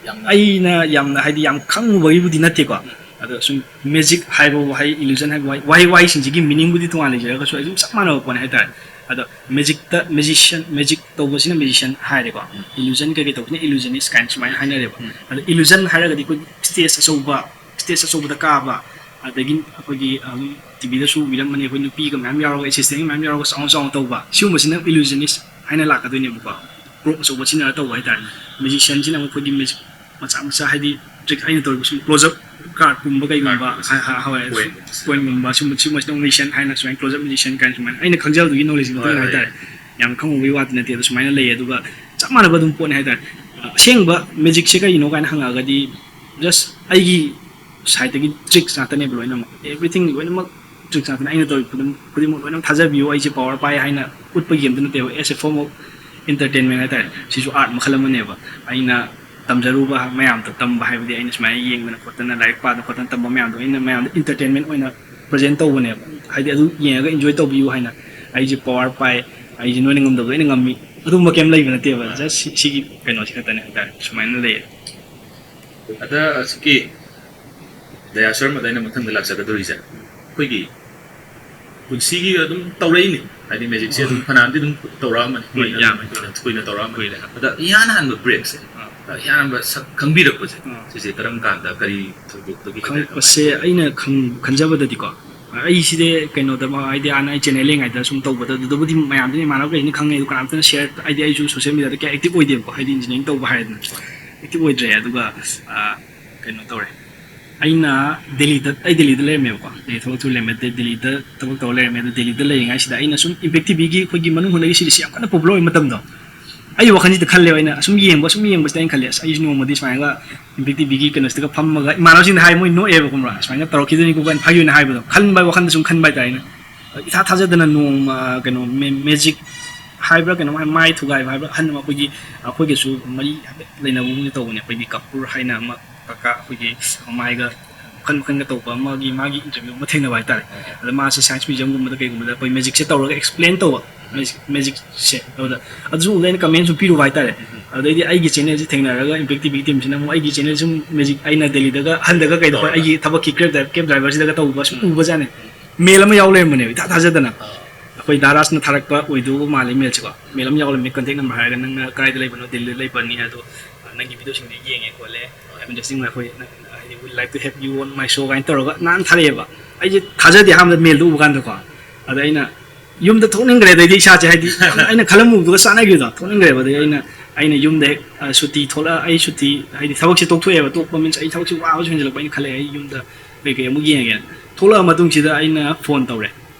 ꯌꯥꯝꯅ ꯑꯩꯅ ꯌꯥꯝꯅ ꯍꯥꯏꯗꯤ ꯌꯥꯝ ꯈꯪꯉꯨꯕꯒꯤꯕꯨꯗꯤ ꯅꯠꯇꯦꯀꯣ, ꯑꯗꯣ ꯁꯨꯝ ꯃꯦꯖꯤꯛ ꯍꯥꯏꯕ ꯋꯥꯍꯩ, ꯏꯂꯨꯖꯟ ꯍꯥꯏꯕ ꯋꯥꯍꯩ, ꯋꯥꯍꯩ ꯋꯥꯍꯩꯁꯤꯡꯁꯤꯒꯤ ꯃꯤꯅꯤꯡꯕꯨꯗꯤ ꯇꯣꯉꯥꯟꯅ ꯂꯩꯖꯔꯒꯁꯨ ꯑꯗꯨꯝ ꯆꯞ ꯃꯥꯟꯅꯕ ꯄꯣꯠꯅꯤ ꯍꯥꯏꯇꯥꯔꯦ꯫ ꯑꯗꯣ ꯃꯦꯖꯤꯛꯇ ꯃꯦꯖꯤꯁꯤꯌꯟ, ꯃꯦꯖꯤꯛ ꯇꯧꯕꯁꯤꯅ ꯃꯦꯖꯤꯁꯤꯌꯟ ꯍꯥꯏꯔꯦꯀꯣ, ꯏꯂꯨꯖꯟ ꯀꯩꯀꯩ ꯇꯧꯕꯁꯤꯅ ꯏꯂꯨꯖꯅꯤꯁ ꯀꯥꯏꯅ ꯁꯨꯃꯥꯏꯅ ꯍꯥꯏꯅꯔꯦꯕ꯫ ꯑꯗꯣ ꯏꯂꯨꯖꯟ ꯍꯥꯏꯔꯒꯗꯤ ꯑꯩꯈꯣꯏ ꯁ꯭ꯇꯦꯖ ꯑꯆꯧꯕ, ꯁ꯭ꯇꯦꯖ ꯑꯆꯧꯕꯗ ꯀꯥꯕ, ꯑꯗꯒꯤ ꯑꯩꯈꯣꯏꯒꯤ ꯑꯗꯨꯝ ꯇꯤꯚꯤꯗꯁꯨ ꯎꯕꯤꯔꯝꯃꯅꯤ, ꯑꯩꯈꯣꯏ ꯅꯨꯄꯤꯒ ꯃꯌꯥꯝ ꯌꯥꯎꯔꯒ, ꯑꯦꯁꯤꯁꯇꯦꯟꯒ ꯃꯌꯥꯝ ꯌꯥꯎꯔꯒ ꯆꯥꯎꯅ ꯆꯥꯎꯅ ꯇꯧꯕ, ꯁꯤꯒꯨꯝꯕꯁꯤꯅ ꯏꯂꯨꯖꯅꯤꯁ ꯍꯥꯏꯅ ꯂꯥꯛꯀꯗꯣꯏꯅꯦꯕꯀꯣ꯫ ꯄ꯭ꯔꯣꯞ ꯑꯆꯧꯕ ꯁꯤꯖꯤꯟꯅꯔꯒ ꯇꯧꯕ ꯍꯥꯏꯇꯥꯔꯦ꯫ ꯃꯦꯖꯤꯁꯤꯌꯟꯁꯤꯅ ꯑꯃꯨꯛ ꯑꯩꯈꯣꯏꯒꯤ ꯃꯦꯖꯤꯛ ꯃꯆꯥ ꯃꯆꯥ, ꯍꯥꯏꯗꯤ ꯇ꯭ꯔꯤꯛ ꯑꯩꯅ ꯇꯧꯔꯤꯕ ꯁꯨꯝ ꯀ꯭ꯂꯣꯖꯞ ꯀꯥꯔꯠꯀꯨꯝꯕ ꯀꯩꯒꯨꯝꯕ, ꯀꯥꯔꯠꯀꯨꯝꯕ, ꯍꯥꯏ-, ꯍꯥꯏ-, ꯍꯣꯏ, ꯀꯣꯏꯟꯒꯨꯝꯕ꯫ ꯀꯣꯏꯟꯒꯨꯝꯕ, ꯁꯨꯝꯕ, ꯁꯤꯒꯨꯝꯕꯁꯤꯅ ꯃꯦꯖꯤꯁꯤꯌꯟ ꯍꯥꯏꯅ ꯁꯨꯃꯥꯏꯅ ꯀ꯭ꯂꯣꯖꯞ ꯃꯦꯖꯤꯁꯤꯌꯟ ꯀꯥꯏꯅ ꯁꯨꯃꯥꯏꯅ ꯑꯩꯅ ꯈꯪꯖꯕꯗꯨꯒꯤ ꯅꯣꯂꯦꯖꯀꯤ ꯃꯇꯨꯡ ꯏꯟꯅ ꯍꯣꯏ, ꯍꯣꯏ꯫ ꯍꯥꯏꯇꯥꯔꯦ꯫ ꯌꯥꯝ ꯈꯪꯉꯨꯕꯒꯤ ꯋꯥꯗꯤ ꯅꯠꯇꯦ, ꯑꯗꯣ ꯁꯨꯃꯥꯏꯅ ꯂꯩꯌꯦ꯫ ꯑꯗꯨꯒ ꯆꯞ ꯃꯥꯟꯅꯕ ꯑꯗꯨꯝ ꯄꯣꯠꯅꯤ ꯍꯥꯏꯇꯥꯔꯦ꯫ ꯑꯁꯦꯡꯕ ꯃꯦꯖꯤꯛꯁꯦ ꯀꯩꯒꯤꯅꯣ ꯀꯥꯏꯅ ꯍꯪꯉꯛꯑꯒꯗꯤ, ꯖꯁ ꯑꯩꯒꯤ ꯁꯥꯏꯠꯇꯒꯤ ꯇ꯭ꯔꯤꯛꯁ ꯉꯥꯛꯇꯅꯦꯕ ꯂꯣꯏꯅꯃꯛ, ꯑꯦꯚ꯭ꯔꯤꯊꯤꯡ ꯂꯣꯏꯅꯃꯛ ꯇ꯭ꯔꯤꯛꯁ ꯉꯥꯛꯇꯅꯦ꯫ ꯑꯩꯅ ꯇꯧꯔꯤ ꯈꯨꯗꯤꯡ-, ꯈꯨꯗꯤꯡꯃꯛ ꯂꯣꯏꯅꯃꯛ ꯊꯥꯖꯕꯤꯌꯨ, ꯑꯩꯁꯦ ꯄꯋꯥꯔ ꯄꯥꯏ ꯍꯥꯏꯅ ꯎꯠꯄꯒꯤ ꯑꯝꯇ ꯅꯠꯇꯦꯕ, as a form of entertainment ꯍꯥꯏꯇꯥꯔꯦ꯫ ꯁꯤꯁꯨ ꯑꯥꯔꯠ ꯃꯈꯜ ꯑꯃꯅꯦꯕ꯫ ꯑꯩꯅ ꯇꯝꯖꯔꯨꯕ ꯃꯌꯥꯝꯗꯣ ꯇꯝꯕ ꯍꯥꯏꯕꯗꯤ ꯑꯩꯅ ꯁꯨꯃꯥꯏꯅ ꯌꯦꯡꯗꯅ ꯈꯣꯠꯇꯅ, ꯂꯥꯏꯔꯤꯛ ꯄꯥꯗꯅ ꯈꯣꯠꯇꯅ ꯇꯝꯕ ꯃꯌꯥꯝꯗꯣ ꯑꯩꯅ ꯃꯌꯥꯝꯗ ꯏꯟꯇꯔꯇꯦꯟꯃꯦꯟ ꯑꯣꯏꯅ ꯄ꯭ꯔꯖꯦꯟ ꯇꯧꯕꯅꯦꯕ꯫ ꯍꯥꯏꯗꯤ ꯑꯗꯨ ꯌꯦꯡꯉꯒ ꯏꯟꯖꯣꯏ ꯇꯧꯕꯤꯌꯨ ꯍꯥꯏꯅ, ꯑꯩꯁꯦ ꯄꯋꯥꯔ ꯄꯥꯏ, ꯑꯩꯁꯦ ꯅꯣꯏꯅ ꯉꯝꯗꯕꯗꯣ ꯑꯩꯅ ꯉꯝꯃꯤ, ꯑꯗꯨꯝꯕ ꯀꯩꯝ ꯂꯩꯕ ꯅꯠꯇꯦꯕ꯫ ꯖꯁ ꯁꯤ-, ꯁꯤꯒꯤ ꯀꯩꯅꯣꯁꯤ ꯈꯛꯇꯅꯦ ꯍꯥꯏꯇꯥꯔꯦ, ꯁꯨꯃꯥꯏꯅ ꯂꯩꯌꯦ꯫ ꯑꯗ ꯍꯧꯖꯤꯛꯀꯤ ꯗꯌꯥꯁ꯭ꯋꯔꯃꯗ ꯑꯩꯅ ꯃꯊꯪꯗ ꯂꯥꯛꯆꯒꯗꯧꯔꯤꯁꯦ, ꯑꯩꯈꯣꯏꯒꯤ ꯄꯨꯟꯁꯤꯒꯤ ꯑꯗꯨꯝ ꯇꯧꯔꯛꯏꯅꯤ, ꯍꯥꯏꯗꯤ ꯃꯦꯖꯤꯛꯁꯦ ꯑꯗꯨꯝ ꯐꯅꯌꯥꯝꯗꯤ ꯑꯗꯨꯝ ꯇꯧꯔꯛꯑꯝꯃꯅꯤ, ꯍꯣꯏ, ꯀꯨꯏꯅ, ꯌꯥꯝꯃꯦ꯫ ꯀꯨꯏꯅ, ꯀꯨꯏꯅ ꯇꯧꯔꯛꯑꯝꯃꯅꯤ꯫ ꯀꯨꯏꯔꯦ꯫ ꯑꯗ ꯏꯍꯥꯟ ꯍꯥꯟꯕ ꯕ꯭ꯔꯦꯛꯁꯦ, ꯑꯥ꯫ ꯑꯌꯥꯝꯕ ꯁꯛ ꯈꯪꯕꯤꯔꯛꯄꯁꯦ, ꯑꯥ꯫ ꯁꯤꯁꯦ ꯀꯔꯝ ꯀꯥꯟꯗ, ꯀꯔꯤ ꯊꯧꯗꯣꯛꯇꯒꯤ ꯍꯥꯏꯇꯥꯔꯦ, ꯈꯪꯉꯛꯄꯁꯦ? ꯀꯃꯥꯏꯅ? ꯑꯩꯅ ꯈꯪ-, ꯈꯟꯖꯕꯗꯗꯤꯀꯣ, ꯑꯩꯁꯤꯗꯤ ꯀꯩꯅꯣꯗ, ꯃ-, ꯍꯥꯏꯗꯤ ꯍꯥꯟꯅ ꯑꯩ ꯆꯦꯅꯦꯜ ꯌꯦꯡꯉꯩꯗ ꯁꯨꯝ ꯇꯧꯕꯗ, ꯑꯗꯨꯗꯕꯨꯗꯤ ꯃꯌꯥꯝꯗꯨꯅ, ꯏꯃꯥꯟꯅꯕꯈꯩꯅ ꯈꯪꯉꯦ, ꯑꯗꯨ ꯀꯅꯥꯝꯇꯅ ꯁꯤꯌꯔ, ꯍꯥꯏꯗꯤ ꯑꯩꯁꯨ ꯁꯣꯁꯦꯜ ꯃꯤꯗꯤꯌꯥꯗ ꯀꯌꯥ ꯑꯦꯛꯇꯤꯚ ꯑꯣꯏꯗꯦꯕꯀꯣ, ꯍꯥꯏꯗꯤ ꯏꯟꯖꯤꯅꯤꯌꯥꯔꯤꯡ ꯇꯧꯕ ꯍꯥꯏꯔꯦꯗꯅ, ꯑꯦꯛꯇꯤꯚ ꯑꯣꯏꯗ꯭ꯔꯦ꯫ ꯑꯗꯨꯒ, ꯑ, ꯀꯩꯅꯣ ꯇꯧꯔꯦ, ꯑꯩꯅ ꯗꯦꯜꯂꯤꯗ, ꯑꯩ ꯗꯦꯜꯂꯤꯗ ꯂꯩꯔꯝꯃꯦꯕꯀꯣ, ꯗꯦꯜꯂꯤ ꯊꯕꯛ ꯇꯧ ꯂꯩꯔꯝꯃꯦ, ꯗꯦ-, ꯗꯦꯜꯂꯤꯗ ꯊꯕꯛ ꯇꯧꯔ ꯂꯩꯔꯝꯃꯦ꯫ ꯑꯗꯨ ꯗꯦꯜꯂꯤꯗ ꯂꯩꯔꯤꯉꯩꯁꯤꯗ ꯑꯩꯅ ꯁꯨꯝ ꯏꯝꯄꯦꯛ ꯇꯤꯚꯤꯒꯤ ꯑꯩꯈꯣꯏꯒꯤ ꯃꯅꯨꯡ ꯍꯨꯠꯅꯒꯤ ꯁꯤꯔꯤꯁꯁꯦ ꯌꯥꯝ ꯀꯟꯅ ꯄꯣꯄꯨꯂꯔ ꯑꯣꯏꯕ ꯃꯇꯝꯗꯣ, ꯑꯩ ꯋꯥꯈꯜꯁꯤꯗ ꯈꯜꯂꯦꯕ, ꯑꯩꯅ ꯑꯁꯨꯝ ꯌꯦꯡꯕ, ꯑꯁꯨꯝ ꯌꯦꯡꯕꯁꯤꯗ ꯑꯩꯅ ꯈꯜꯂꯦ, "ꯑꯁ, ꯑꯩꯁꯨ ꯅꯣꯡꯃꯗꯤ ꯁꯨꯃꯥꯏꯅꯒ ꯏꯝꯄꯦꯛ ꯇꯤꯚꯤꯒꯤ ꯀꯩꯅꯣꯁꯤꯗꯒ ꯐꯝꯃꯒ", ꯏꯃꯥꯟꯅꯕꯁꯤꯡꯗ ꯍꯥꯏ, ꯃꯣꯏ ꯅꯣꯛꯑꯦꯕ, ꯈꯪꯕ꯭ꯔꯥ? "ꯁꯨꯃꯥꯏꯅ ꯇꯧꯔꯛꯈꯤꯗꯣꯏꯅꯤꯀꯣ" ꯀꯥꯏꯅ ꯐꯥꯒꯤ ꯑꯣꯏꯅ ꯍꯥꯏꯕꯗꯣ, ꯈꯟꯕ, ꯋꯥꯈꯜꯗ ꯁꯨꯝ ꯈꯟꯕ ꯍꯥꯏꯇꯥꯔꯦ꯫ ꯑꯩꯅ ꯏꯊꯥ ꯊꯥꯖꯗꯅ ꯅꯣꯡꯃ, ꯀꯩꯅꯣ, ꯃꯦ-, ꯃꯦꯖꯤꯛ ꯍꯥꯏꯕ꯭ꯔꯥ, ꯀꯩꯅꯣ, ꯃꯥꯏ, ꯃꯥꯏ ꯊꯨꯒꯥꯏꯕ ꯍꯥꯏꯕ꯭ꯔꯥ, ꯑꯍꯟ ꯑꯃ, ꯑꯩꯈꯣꯏꯒꯤ, ꯑꯩꯈꯣꯏꯒꯁꯨ ꯃꯔꯤ ꯍꯥꯏꯐꯦꯠ ꯂꯩꯅꯕꯒꯨꯝ ꯇꯧꯕꯅꯦ, ꯑꯩꯈꯣꯏꯒꯤ ꯀꯄꯨꯔ ꯍꯥꯏꯅ ꯑꯃ, ꯀꯀꯥ, ꯑꯩꯈꯣꯏꯒꯤ ꯃꯃꯥꯏꯒ ꯃꯈꯟ ꯃꯈꯟꯒ ꯇꯧꯕ ꯑꯃꯒꯤ, ꯃꯥꯒꯤ ꯏꯟꯇꯔꯚ꯭ꯌꯨ ꯑꯃ ꯊꯦꯡꯅꯕ ꯍꯥꯏꯇꯥꯔꯦ꯫ ꯑꯗ ꯃꯥꯁꯦ ꯁꯥꯏꯟꯁ ꯃ꯭ꯌꯨꯖꯤꯌꯝꯒꯨꯝꯕꯗ ꯀꯩꯒꯨꯝꯕꯗ ꯑꯩꯈꯣꯏ ꯃꯦꯖꯤꯛꯁꯦ ꯇꯧꯔꯒ ꯑꯦꯛꯁꯄ꯭ꯂꯦꯟ ꯇꯧꯕ, ꯃꯦꯖꯤꯛ, ꯃꯦꯖꯤꯛꯁꯦ꯫ ꯑꯗꯨꯗ ꯑꯗꯨꯁꯨ ꯎꯕꯗ ꯑꯩꯅ ꯀꯃꯦꯟꯁꯨ ꯄꯤꯔꯨꯕ ꯍꯥꯏꯇꯥꯔꯦ꯫ ꯑꯗꯩꯗꯤ ꯑꯩꯒꯤ ꯆꯦꯅꯦꯜꯁꯦ ꯊꯦꯡꯅꯔꯒ ꯏꯝꯄꯦꯛ ꯇꯤꯚꯤ ꯇꯤꯝꯁꯤꯅ ꯑꯃꯨꯛ ꯑꯩꯒꯤ ꯆꯦꯅꯦꯜꯁꯦ ꯑꯃꯨꯛ ꯃꯦꯖꯤꯛ, ꯑꯩꯅ ꯗꯦꯜꯂꯤꯗꯒ ꯍꯟꯗꯒ ꯀꯩꯗ ꯑꯩꯈꯣꯏ ꯇꯧꯔꯒ꯫ ꯑꯩꯒꯤ ꯊꯕꯛꯀꯤ ꯀꯦꯕ ꯗ꯭ꯔꯥꯏ-, ꯀꯦꯕ ꯗ꯭ꯔꯥꯏꯚꯔꯁꯤꯗꯒ ꯇꯧꯕ ꯁꯨꯝ ꯎꯕꯖꯥꯠꯅꯦ꯫ ꯃꯦꯜ ꯑꯃ ꯌꯥꯎ ꯂꯩꯔꯝꯕꯅꯦꯕ, ꯏꯊꯥ ꯊꯥꯖꯗꯅ꯫ ꯑꯥ꯫ ꯑꯩꯈꯣꯏ ꯗꯥ ꯔꯥꯖꯅ ꯊꯥꯔꯛꯄ ꯑꯣꯏꯗꯧꯕ ꯃꯥꯜꯂꯦ ꯃꯦꯜꯁꯦꯀꯣ꯫ ꯃꯦꯜ ꯑꯃ ꯌꯥꯎ ꯂꯩꯔꯝꯃꯦ, ꯀꯟꯇꯦꯛ ꯅꯝꯕꯔ ꯍꯥꯏꯔꯒ, "ꯅꯪꯅ ꯀꯥꯏꯗ ꯂꯩꯕꯅꯣ?" "ꯗꯦꯜꯂꯤꯗ ꯂꯩꯕꯅꯤ, ꯑꯗꯣ ꯅꯪꯒꯤ ꯚꯤꯗꯤꯑꯣꯁꯤꯡꯗꯣ ꯌꯦꯡꯉꯦ ꯈꯣꯠꯂꯦ, I'm interesting, ꯑꯩꯈꯣꯏ ꯅꯪ, ꯍꯥꯏꯗꯤ, we like to have you on my show" ꯀꯥꯏꯅ ꯇꯧꯔꯒ ꯅꯥꯟꯅ ꯊꯥꯔꯛꯑꯦꯕ꯫ ꯑꯩꯁꯦ ꯊꯥꯖꯗꯦ ꯑꯍꯥꯟꯕꯗ ꯃꯦꯜꯗꯣ ꯎꯕ ꯀꯥꯟꯗꯀꯣ꯫ ꯑꯗ ꯑꯩꯅ ꯌꯨꯝꯗ ꯊꯣꯛꯅꯤꯡꯈ꯭ꯔꯦ, ꯑꯗꯩꯗꯤ ꯏꯁꯥꯁꯦ, ꯍꯥꯏꯗꯤ, ꯑꯩꯅ ꯈꯜꯂꯝꯃꯨꯕꯗꯨꯒ ꯆꯥꯟꯅꯈꯤꯕꯗꯣ, ꯊꯣꯛꯅꯤꯡꯈ꯭ꯔꯦꯕ꯫ ꯑꯗꯩ ꯑꯩꯅ, ꯑꯩꯅ ꯌꯨꯝꯗ ꯍꯦꯛ, ꯑ, ꯁꯨꯇꯤ ꯊꯣꯛꯂꯛ-, ꯑꯩ ꯁꯨꯇꯤ, ꯍꯥꯏꯗꯤ, ꯊꯕꯛꯁꯦ ꯇꯣꯛꯊꯣꯛꯑꯦꯕ, ꯇꯣꯛꯄ ꯃꯤꯟꯁ ꯑꯩ ꯊꯕꯛꯁꯦ ꯋꯥꯕꯁꯨ ꯍꯦꯟꯖꯜꯂꯛꯄ, ꯑꯩꯅ ꯈꯜꯂꯦ, ꯑꯩ ꯌꯨꯝꯗ ꯀꯩꯀꯩ ꯑꯃꯨꯛ ꯌꯦꯡꯉꯒꯦ꯫ ꯊꯣꯛꯂꯛꯑ ꯃꯇꯨꯡꯁꯤꯗ ꯑꯩꯅ ꯐꯣꯟ ꯇꯧꯔꯦ,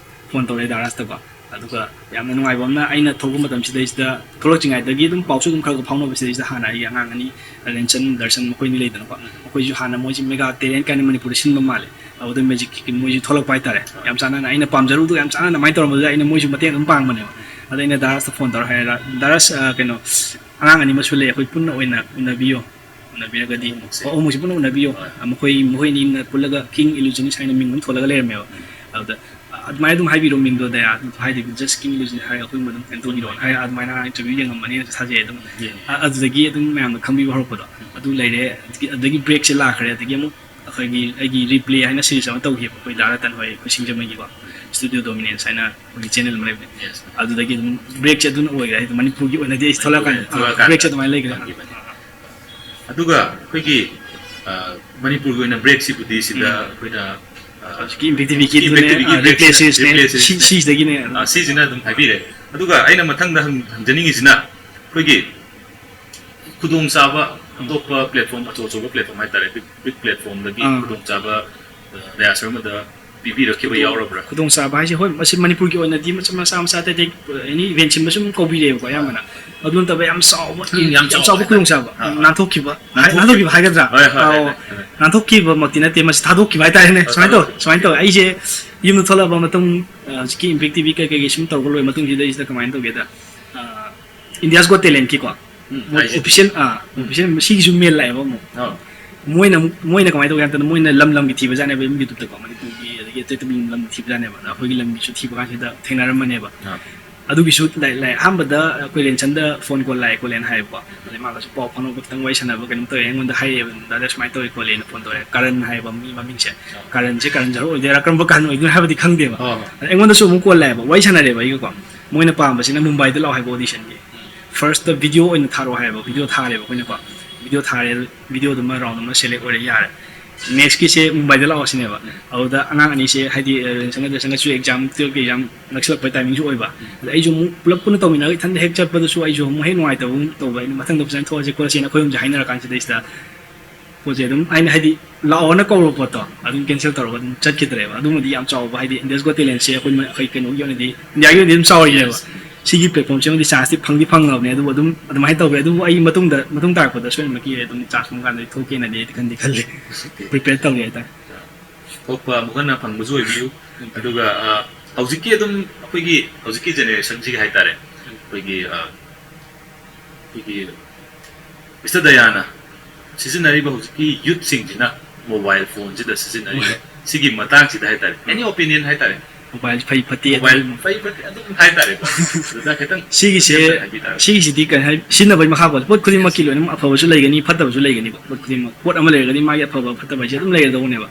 ꯐꯣꯟ ꯇꯧꯔꯦ ꯗꯥ ꯔꯥꯖꯇꯀꯣ꯫ ꯑꯗꯨꯒ ꯌꯥꯝꯅ ꯅꯨꯡꯉꯥꯏꯕ ꯑꯃꯅ, ꯑꯩꯅ ꯊꯣꯛꯂꯛꯄ ꯃꯇꯝꯁꯤꯗꯩꯁꯤꯗ, ꯊꯣꯛꯂꯛꯇ꯭ꯔꯤꯉꯩꯗꯒꯤ ꯑꯗꯨꯝ ꯄꯥꯎꯁꯨ ꯑꯗꯨꯝ ꯈꯔ ꯈꯔ ꯐꯥꯎꯅꯕꯁꯤꯗꯩꯁꯤꯗ, ꯍꯥꯟꯅ ꯑꯩꯒꯤ ꯑꯉꯥꯡ ꯑꯅꯤ, ꯔꯦꯟꯁꯟ, ꯗꯔꯁꯟ, ꯃꯈꯣꯏ ꯑꯅꯤ ꯂꯩꯗꯅꯀꯣ, ꯃꯈꯣꯏꯁꯨ ꯍꯥꯟꯅ ꯃꯣꯏꯁꯤ ꯃꯦꯒꯥ ꯇꯦꯂꯦꯟ ꯀꯥꯏꯅ ꯃꯅꯤꯄꯨꯔꯗ ꯁꯤꯟꯕ ꯃꯥꯜꯂꯦ꯫ ꯑꯗꯨꯗ ꯃꯦꯖꯤꯛꯀꯤ ꯃꯣꯏꯁꯨ ꯊꯣꯛꯂꯛꯄ ꯍꯥꯏꯇꯥꯔꯦ꯫ ꯌꯥꯝ ꯆꯥꯟꯅꯅ, ꯑꯩꯅ ꯄꯥꯝꯖꯔꯨꯕꯗꯨꯒ ꯌꯥꯝ ꯆꯥꯟꯅꯅ ꯑꯗꯨꯃꯥꯏꯅ ꯇꯧꯔꯝꯕꯗꯨꯗ ꯑꯩꯅ ꯃꯣꯏꯁꯨ ꯃꯇꯦꯡ ꯑꯗꯨꯝ ꯄꯥꯡꯕꯅꯦꯕ꯫ ꯑꯗ ꯑꯩꯅ ꯗꯥ ꯔꯥꯖꯇ ꯐꯣꯟ ꯇꯧꯔ ꯍꯥꯏꯔꯦ, "ꯗꯥ ꯔꯥꯖ, ꯑ, ꯀꯩꯅꯣ, ꯑꯉꯥꯡ ꯑꯅꯤꯃꯛꯁꯨ ꯂꯩ, ꯑꯩꯈꯣꯏ ꯄꯨꯟꯅ ꯑꯣꯏꯅ ꯎꯅꯕꯤꯌꯨ꯫ ꯎꯅꯕꯤꯔꯒꯗꯤ, ꯑꯍꯨꯝꯃꯛꯁꯦ꯫ ꯑꯣ, ꯑꯍꯨꯝꯃꯛꯁꯦ ꯄꯨꯟꯅ ꯎꯅꯕꯤꯌꯨ꯫ ꯍꯣꯏ꯫ ꯑ, ꯃꯈꯣꯏ, ꯃꯈꯣꯏ ꯑꯅꯤꯅ ꯄꯨꯜꯂꯒ ꯀꯤꯡ ꯏꯂꯨꯖꯅꯤꯁ ꯍꯥꯏꯅ ꯃꯤꯡ ꯑꯃ ꯊꯣꯜꯂꯒ ꯂꯩꯔꯝꯃꯦꯕ꯫ ꯎꯝ꯫ ꯑꯗꯨꯗ, ꯑ, ꯑꯗꯨꯃꯥꯏꯅ ꯑꯗꯨꯝ ꯍꯥꯏꯕꯤꯔꯣ ꯃꯤꯡꯗꯣ, ꯗꯌꯥ, ꯑꯗꯨꯝ ꯍꯥꯏꯗꯕꯤ, just ꯀꯤꯡ ꯏꯂꯨꯖꯅꯤꯁ ꯍꯥꯏꯔꯒ ꯑꯩꯈꯣꯏ ꯑꯗꯨꯝ ꯀꯩꯅꯣ ꯇꯧꯕꯤꯔꯣ" ꯍꯥꯏꯔ, ꯑꯗꯨꯃꯥꯏꯅ ꯏꯟꯇꯔꯚ꯭ꯌꯨ ꯌꯦꯡꯉꯝꯃꯅꯤꯅꯁꯨ ꯊꯥꯖꯩ ꯑꯗꯨꯝ꯫ ꯌꯦꯡꯉꯦ꯫ ꯑ, ꯑꯗꯨꯗꯒꯤ ꯑꯗꯨꯝ ꯃꯌꯥꯝꯅ ꯈꯪꯕꯤꯕ ꯍꯧꯔꯛꯄꯗꯣ꯫ ꯎꯝ꯫ ꯑꯗꯨ ꯂꯩꯔꯦ꯫ ꯑꯗꯒꯤ, ꯑꯗꯒꯤ ꯕ꯭ꯔꯦꯛꯁꯦ ꯂꯥꯛꯈ꯭ꯔꯦ꯫ ꯑꯗꯒꯤ ꯑꯃꯨꯛ ꯑꯩꯈꯣꯏꯒꯤ, ꯑꯩꯒꯤ ꯔꯤꯄ꯭ꯂꯦ ꯍꯥꯏꯅ ꯁꯤꯔꯤꯁ ꯑꯃ ꯇꯧꯈꯤꯕ ꯑꯩꯈꯣꯏ ꯗꯥ ꯔꯇꯟ ꯍꯣꯏ, ꯑꯩꯈꯣꯏ ꯁꯤꯡꯖꯃꯩꯒꯤꯀꯣ, ꯁ꯭ꯇꯨꯗꯤꯑꯣ ꯗꯣꯃꯤꯅꯦꯟꯁ ꯍꯥꯏꯅ ꯑꯩꯈꯣꯏꯒꯤ ꯆꯦꯅꯦꯜ ꯑꯃ ꯂꯩꯕꯅꯦ꯫ Yes. ꯑꯗꯨꯗꯒꯤ ꯑꯗꯨꯝ ꯕ꯭ꯔꯦꯛꯁꯦ ꯑꯗꯨꯅ ꯑꯣꯏꯈ꯭ꯔꯦ, ꯍꯥꯏꯗꯤ ꯃꯅꯤꯄꯨꯔꯒꯤ ꯑꯣꯏꯅꯗꯤ ꯑꯩꯁꯦ ꯊꯣꯛꯂꯛꯑꯀꯥꯟꯗ ꯊꯣꯛꯂꯛꯑꯀꯥꯟꯗ ꯕ꯭ꯔꯦꯛꯁꯦ ꯑꯗꯨꯃꯥꯏꯅ ꯂꯩꯈ꯭ꯔꯦ꯫ ꯊꯝꯈꯤꯕꯅꯦ꯫ ꯑꯗꯨꯒ ꯑꯩꯈꯣꯏꯒꯤ, ꯑ, ꯃꯅꯤꯄꯨꯔꯒꯤ ꯑꯣꯏꯅ ꯕ꯭ꯔꯦꯛꯁꯤꯕꯨꯗꯤ ꯁꯤꯗ ꯎꯝ꯫ ꯑꯩꯈꯣꯏꯅ, ꯑ, ꯍꯧꯖꯤꯛꯀꯤ ꯏꯝꯄꯦꯛ ꯇꯤꯚꯤꯒꯤ ꯏꯝꯄꯦꯛ ꯇꯤꯚꯤꯒꯤ ꯔꯤꯄ꯭ꯂꯦꯁꯦꯁꯅꯦ꯫ ꯔꯤꯄ꯭ꯂꯦꯁꯦꯁꯅꯦ꯫ ꯁꯤꯁꯤꯗꯒꯤꯅꯦ꯫ ꯑ, ꯁꯤꯁꯤꯅ ꯑꯗꯨꯝ ꯍꯥꯏꯕꯤꯔꯦ꯫ ꯑꯗꯨꯒ ꯑꯩꯅ ꯃꯊꯪꯗ ꯍꯪ-, ꯍꯪꯖꯅꯤꯡꯉꯤꯁꯤꯅ ꯑꯩꯈꯣꯏꯒꯤ ꯈꯨꯗꯣꯡꯆꯥꯕ ꯑꯇꯣꯞꯄ ꯄ꯭ꯂꯦꯠꯐꯣꯝ, ꯑꯆꯧ ꯑꯆꯧꯕ ꯄ꯭ꯂꯦꯠꯐꯣꯝ ꯍꯥꯏꯇꯥꯔꯦ, ꯕꯤꯛ, ꯕꯤꯛ ꯄ꯭ꯂꯦꯠꯐꯣꯝꯗꯒꯤ ꯑꯥ꯫ ꯈꯨꯗꯣꯡꯆꯥꯕ, ꯑ, ꯔꯌꯥꯁꯔꯃꯗ ꯄꯤꯕꯤꯔꯛꯈꯤꯕ ꯌꯥꯎꯔꯕ꯭ꯔꯥ? ꯈꯨꯗꯣꯡꯆꯥꯕ ꯍꯥꯏꯁꯦ, ꯍꯣꯏ, ꯃꯁꯤ ꯃꯅꯤꯄꯨꯔꯒꯤ ꯑꯣꯏꯅꯗꯤ ꯃꯆꯥ ꯃꯆꯥ ꯃꯆꯥ ꯑꯇꯩ ꯑꯇꯩ ꯑꯦꯅꯤ ꯏꯚꯦꯟ ꯁꯤꯟꯕ ꯁꯨꯝ ꯀꯧꯕꯤꯔꯛꯑꯦꯕꯀꯣ ꯑꯌꯥꯝꯕꯅ꯫ ꯑꯗꯨ ꯅꯠꯇꯕ ꯌꯥꯝ ꯆꯥꯎꯕ, ꯎꯝ, ꯌꯥꯝ ꯌꯥꯝ ꯆꯥꯎꯕ ꯆꯥꯎꯕ ꯍꯥꯏꯇꯥꯔꯦ꯫ ꯈꯨꯗꯣꯡꯆꯥꯕ, ꯑꯥ, ꯑꯥ꯫ ꯅꯥꯟꯊꯣꯛꯈꯤꯕ, ꯅꯥꯟꯊꯣꯛꯈꯤꯕ꯫ ꯅꯥꯟꯊꯣꯛꯈꯤꯕ ꯍꯥꯏꯒꯗ꯭ꯔꯥ? ꯍꯣꯏ, ꯍꯣꯏ, ꯑꯥꯎ, ꯍꯣꯏ, ꯍꯣꯏ꯫ ꯅꯥꯟꯊꯣꯛꯈꯤꯕꯃꯛꯇꯤ ꯅꯠꯇꯦ, ꯃꯁꯤ ꯊꯥꯗꯣꯛꯈꯤꯕ ꯍꯥꯏꯇꯥꯔꯦꯅꯦ꯫ ꯑꯥ, ꯁꯨꯃꯥꯏꯅ ꯇꯧꯋꯦ, ꯊꯥꯗꯣꯛꯈꯤꯕ꯫ ꯁꯨꯃꯥꯏꯅ ꯇꯧꯋꯦ꯫ ꯑꯩꯁꯦ ꯌꯨꯝꯗ ꯊꯣꯛꯂꯛꯑꯕ ꯃꯇꯨꯡ, ꯑ, ꯍꯧꯖꯤꯛꯀꯤ ꯏꯝꯄꯦꯛ ꯇꯤꯚꯤ ꯀꯩ ꯀꯩꯒꯤ ꯁꯨꯝ ꯇꯧꯔꯒ ꯂꯣꯏꯔ ꯃꯇꯨꯡꯁꯤꯗ ꯑꯩꯁꯤꯗ ꯀꯃꯥꯏꯅ ꯇꯧꯒꯦꯗ, ꯑ, India's Got Talent ꯀꯤꯀꯣ, ꯎꯝ, ꯃꯣꯏ ꯍꯥꯏꯁꯦ꯫ ꯑꯣꯐꯤꯁꯤꯌꯦꯜ, ꯑꯥ, ꯎꯝ꯫ ꯑꯣꯐꯤꯁꯤꯌꯦꯜ ꯁꯤꯒꯤꯁꯨ ꯃꯦꯜ ꯂꯥꯛꯑꯦꯕ ꯑꯃꯨꯛ꯫ ꯑꯥ꯫ ꯃꯣꯏꯅ ꯑꯃꯨꯛ, ꯃꯣꯏꯅ ꯀꯃꯥꯏꯅ ꯇꯧꯒꯦ ꯍꯥꯏ ꯃꯇꯝꯗ, ꯃꯣꯏꯅ ꯂꯝ ꯂꯝꯒꯤ ꯊꯤꯕꯖꯥꯠꯅꯦꯕ, ꯃꯅꯤꯄꯨꯔꯒꯤ ꯑꯗꯒꯤ ꯑꯇꯩ ꯑꯇꯩ ꯂꯝ ꯊꯤꯕꯖꯥꯠꯅꯦꯕ꯫ ꯑꯗ ꯑꯩꯈꯣꯏꯒꯤ ꯂꯝꯒꯤꯁꯨ ꯊꯤꯕ ꯀꯥꯟꯁꯤꯗ ꯊꯦꯡꯅꯔꯝꯕꯅꯦꯕ꯫ ꯑꯥ꯫ ꯑꯗꯨꯒꯤꯁꯨ ꯂꯥꯏ-, ꯂꯥꯏ-, ꯑꯍꯥꯟꯕꯗ ꯑꯩꯈꯣꯏ ꯔꯦꯟꯁꯟꯗ ꯐꯣꯟ ꯀꯣꯜ ꯂꯥꯛꯑꯦ ꯈꯣꯠꯂꯦꯅ ꯍꯥꯏꯌꯦꯕꯀꯣ꯫ ꯑꯗꯩ ꯃꯥꯒꯁꯨ ꯄꯥꯎ ꯐꯥꯎꯅꯕ, ꯈꯤꯇꯪ ꯋꯥꯔꯤ ꯁꯥꯟꯅꯕ ꯀꯩꯅꯣꯝ ꯇꯧꯋꯦ, ꯑꯩꯉꯣꯟꯗ ꯍꯥꯏꯔꯛꯑꯦꯕ, "ꯗꯥꯗꯥ ꯁꯨꯃꯥꯏꯅ ꯇꯧꯋꯦ ꯈꯣꯠꯂꯦꯅ" ꯐꯣꯟ ꯇꯧꯔꯛꯑꯦ꯫ ꯀꯔꯟ ꯍꯥꯏꯌꯦꯕ ꯃꯤ ꯃꯃꯤꯡꯁꯦ꯫ ꯑꯥ꯫ ꯀꯔꯟꯁꯦ ꯀꯔꯟ ꯖꯍꯔ ꯑꯣꯏꯗꯣꯏꯔꯥ, ꯀꯔꯝꯕ ꯀꯔꯟ ꯑꯣꯏꯗꯣꯏꯅꯣ ꯍꯥꯏꯕꯗꯤ ꯈꯪꯗꯦꯕ꯫ ꯑꯥ꯫ ꯑꯗ ꯑꯩꯉꯣꯟꯗꯁꯨ ꯑꯃꯨꯛ ꯀꯣꯜ ꯂꯥꯛꯑꯦꯕ, ꯋꯥꯔꯤ ꯁꯥꯟꯅꯔꯦꯕ ꯑꯩꯒꯀꯣ꯫ ꯃꯣꯏꯅ ꯄꯥꯝꯕꯁꯤꯅ ꯃꯨꯝꯕꯥꯏꯗ ꯂꯥꯛꯑꯣ ꯍꯥꯏꯕ ꯑꯣꯗꯤꯁꯟꯒꯤ꯫ ꯐꯥꯔꯁꯇ ꯚꯤꯗꯤꯑꯣ ꯑꯣꯏꯅ ꯊꯥꯔꯛꯑꯣ ꯍꯥꯏꯌꯦꯕ, ꯚꯤꯗꯤꯑꯣ ꯊꯥꯔꯦꯕ ꯑꯩꯈꯣꯏꯅꯀꯣ꯫ ꯚꯤꯗꯤꯑꯣ ꯊꯥꯔꯦ, ꯚꯤꯗꯤꯑꯣꯗꯨꯃ ꯔꯥꯎꯟ ꯑꯃ ꯁꯦꯂꯦꯛ ꯑꯣꯏꯔꯦ, ꯌꯥꯔꯦ꯫ ꯅꯦꯛꯁꯀꯤꯁꯦ ꯃꯨꯝꯕꯥꯏꯗ ꯂꯥꯛꯑꯣ ꯁꯤꯅꯦꯕ꯫ ꯑꯗꯨꯗ ꯑꯉꯥꯡ ꯑꯅꯤꯁꯦ, ꯍꯥꯏꯗꯤ, ꯑ, ꯔꯦꯟꯁꯟꯒ ꯗꯦꯁꯟꯒꯁꯨ ꯑꯦꯛꯖꯥꯝ, ꯇꯨꯌꯦꯜꯞꯀꯤ ꯑꯦꯛꯖꯥꯝ ꯅꯛꯁꯤꯜꯂꯛꯄꯩ ꯇꯥꯏꯃꯤꯡꯁꯨ ꯑꯣꯏꯕ꯫ ꯑꯗ ꯑꯩꯁꯨ ꯑꯃꯨꯛ ꯄꯨꯂꯞ ꯄꯨꯟꯅ ꯇꯧꯃꯤꯟꯅꯔꯒ ꯏꯊꯟꯗ ꯍꯦꯛ ꯆꯠꯄꯗꯁꯨ ꯑꯩꯁꯨ ꯑꯃꯨꯛ ꯍꯦꯛ ꯅꯨꯡꯉꯥꯏꯇꯕ ꯑꯃꯨꯛ ꯇꯧꯕ꯫ ꯑꯩꯅ ꯃꯊꯪꯗ ꯐꯖꯅ ꯊꯣꯛꯑꯁꯦ ꯈꯣꯠꯂꯁꯦꯅ ꯑꯩꯈꯣꯏ ꯑꯍꯨꯝꯁꯦ ꯍꯥꯏꯅꯔꯀꯥꯟꯁꯤꯗꯩꯁꯤꯗ ꯄꯣꯠꯁꯦ ꯑꯗꯨꯝ ꯑꯩꯅ, ꯍꯥꯏꯗꯤ, ꯂꯥꯛꯑꯣꯅ ꯀꯧꯔꯕ ꯄꯣꯠꯇꯣ ꯑꯗꯨꯝ ꯀꯦꯟꯁꯦꯜ ꯇꯧꯔꯒ ꯑꯗꯨꯝ ꯆꯠꯈꯤꯗ꯭ꯔꯦꯕ꯫ ꯑꯗꯨꯃꯗꯤ ꯌꯥꯝ ꯆꯥꯎꯕ, ꯍꯥꯏꯗꯤ, India's Got Talent ꯁꯦ ꯑꯩꯈꯣꯏ ꯃ-, ꯑꯩꯈꯣꯏ ꯀꯩꯅꯣꯒꯤ ꯑꯣꯏꯅꯗꯤ, ꯏꯟꯗꯤꯌꯥꯒꯤ ꯑꯣꯏꯅꯗꯤ ꯑꯗꯨꯝ ꯆꯥꯎꯔꯤꯅꯦꯕ꯫ ꯁꯤꯒꯤ ꯄ꯭ꯂꯦꯠꯐꯣꯝꯁꯤꯃꯗꯤ ꯆꯥꯟꯁꯇꯤ ꯐꯪꯗꯤ ꯐꯪꯉꯕꯅꯦ, ꯑꯗꯨꯕꯨ ꯑꯗꯨꯝ ꯑꯗꯨꯃꯥꯏꯅ ꯇꯧꯈ꯭ꯔꯦ꯫ ꯑꯗꯨꯕꯨ ꯑꯩ ꯃꯇꯨꯡꯗ, ꯃꯇꯨꯡ ꯇꯥꯔꯛꯄꯗ ꯁꯣꯏꯗꯅꯃꯛꯀꯤ ꯑꯗꯨꯝ ꯆꯥꯟꯁ ꯐꯪꯀꯥꯟꯗꯗꯤ ꯊꯣꯛꯀꯦꯅꯗꯤ ꯑꯩꯗꯤ ꯈꯟꯗꯤ ꯈꯜꯂꯤ꯫ ꯄ꯭ꯔꯤꯄꯦꯌꯔ ꯇꯧꯒꯦ ꯍꯥꯏꯇꯥꯔꯦ꯫ ꯊꯣꯛꯄ ꯑꯃꯨꯛ ꯍꯟꯅ ꯐꯪꯕꯁꯨ ꯑꯣꯏꯕꯤꯌꯨ꯫ ꯑꯗꯨꯒ, ꯑ, ꯍꯧꯖꯤꯛꯀꯤ ꯑꯗꯨꯝ ꯑꯩꯈꯣꯏꯒꯤ ꯍꯧꯖꯤꯛꯀꯤ ꯖꯦꯅꯦꯔꯦꯁꯟꯁꯤꯒꯤ ꯍꯥꯏꯇꯥꯔꯦ, ꯑꯩꯈꯣꯏꯒꯤ, ꯑ, ꯑꯩꯈꯣꯏꯒꯤ ꯃꯤꯁꯇꯔ ꯗꯌꯥꯅ ꯁꯤꯖꯤꯟꯅꯔꯤꯕ ꯍꯧꯖꯤꯛꯀꯤ ꯌꯨꯠꯁꯤꯡꯁꯤꯅ ꯃꯣꯕꯥꯏꯜ ꯐꯣꯟꯁꯤꯗ ꯁꯤꯖꯤꯟꯅꯔꯤꯕ ꯁꯤꯒꯤ ꯃꯇꯥꯡꯁꯤꯗ ꯍꯥꯏꯇꯥꯔꯦ, ꯑꯦꯅꯤ ꯑꯣꯄꯤꯅꯤꯌꯟ ꯍꯥꯏꯇꯥꯔꯦ, ꯃꯣꯕꯥꯏꯜ ꯐꯩ ꯐꯠꯇꯦ ꯃꯣꯕꯥꯏꯜ ꯑꯗꯨꯝ ꯐꯩ ꯐꯠꯇꯦ ꯑꯗꯨꯝ ꯍꯥꯏꯇꯥꯔꯦꯀꯣ, ꯑꯗꯨꯗ ꯈꯤꯇꯪ ꯁꯤꯒꯤꯁꯦ, ꯁꯦꯝꯂꯞꯅ ꯍꯥꯏꯕꯤꯕ ꯇꯥꯔꯒꯗꯤ꯫ ꯁꯤꯒꯤꯁꯤꯗꯤ ꯀꯩ ꯍꯥꯏ, ꯁꯤꯖꯤꯟꯅꯕꯒꯤ ꯃꯈꯥ ꯄꯣꯜꯂꯦ꯫ ꯄꯣꯠ ꯈꯨꯗꯤꯡꯃꯛꯀꯤ ꯂꯣꯏꯅꯃꯛ ꯑꯐꯕꯁꯨ ꯂꯩꯒꯅꯤ, ꯐꯠꯇꯕꯁꯨ ꯂꯩꯒꯅꯤꯀꯣ꯫ ꯄꯣꯠ ꯈꯨꯗꯤꯡꯃꯛ, ꯄꯣꯠ ꯑꯃ ꯂꯩꯔꯒꯗꯤ ꯃꯥꯒꯤ ꯑꯐꯕ ꯐꯠꯇꯕ ꯍꯥꯏꯁꯦ ꯑꯗꯨꯝ ꯂꯩꯔꯗꯧꯕꯅꯦꯕ꯫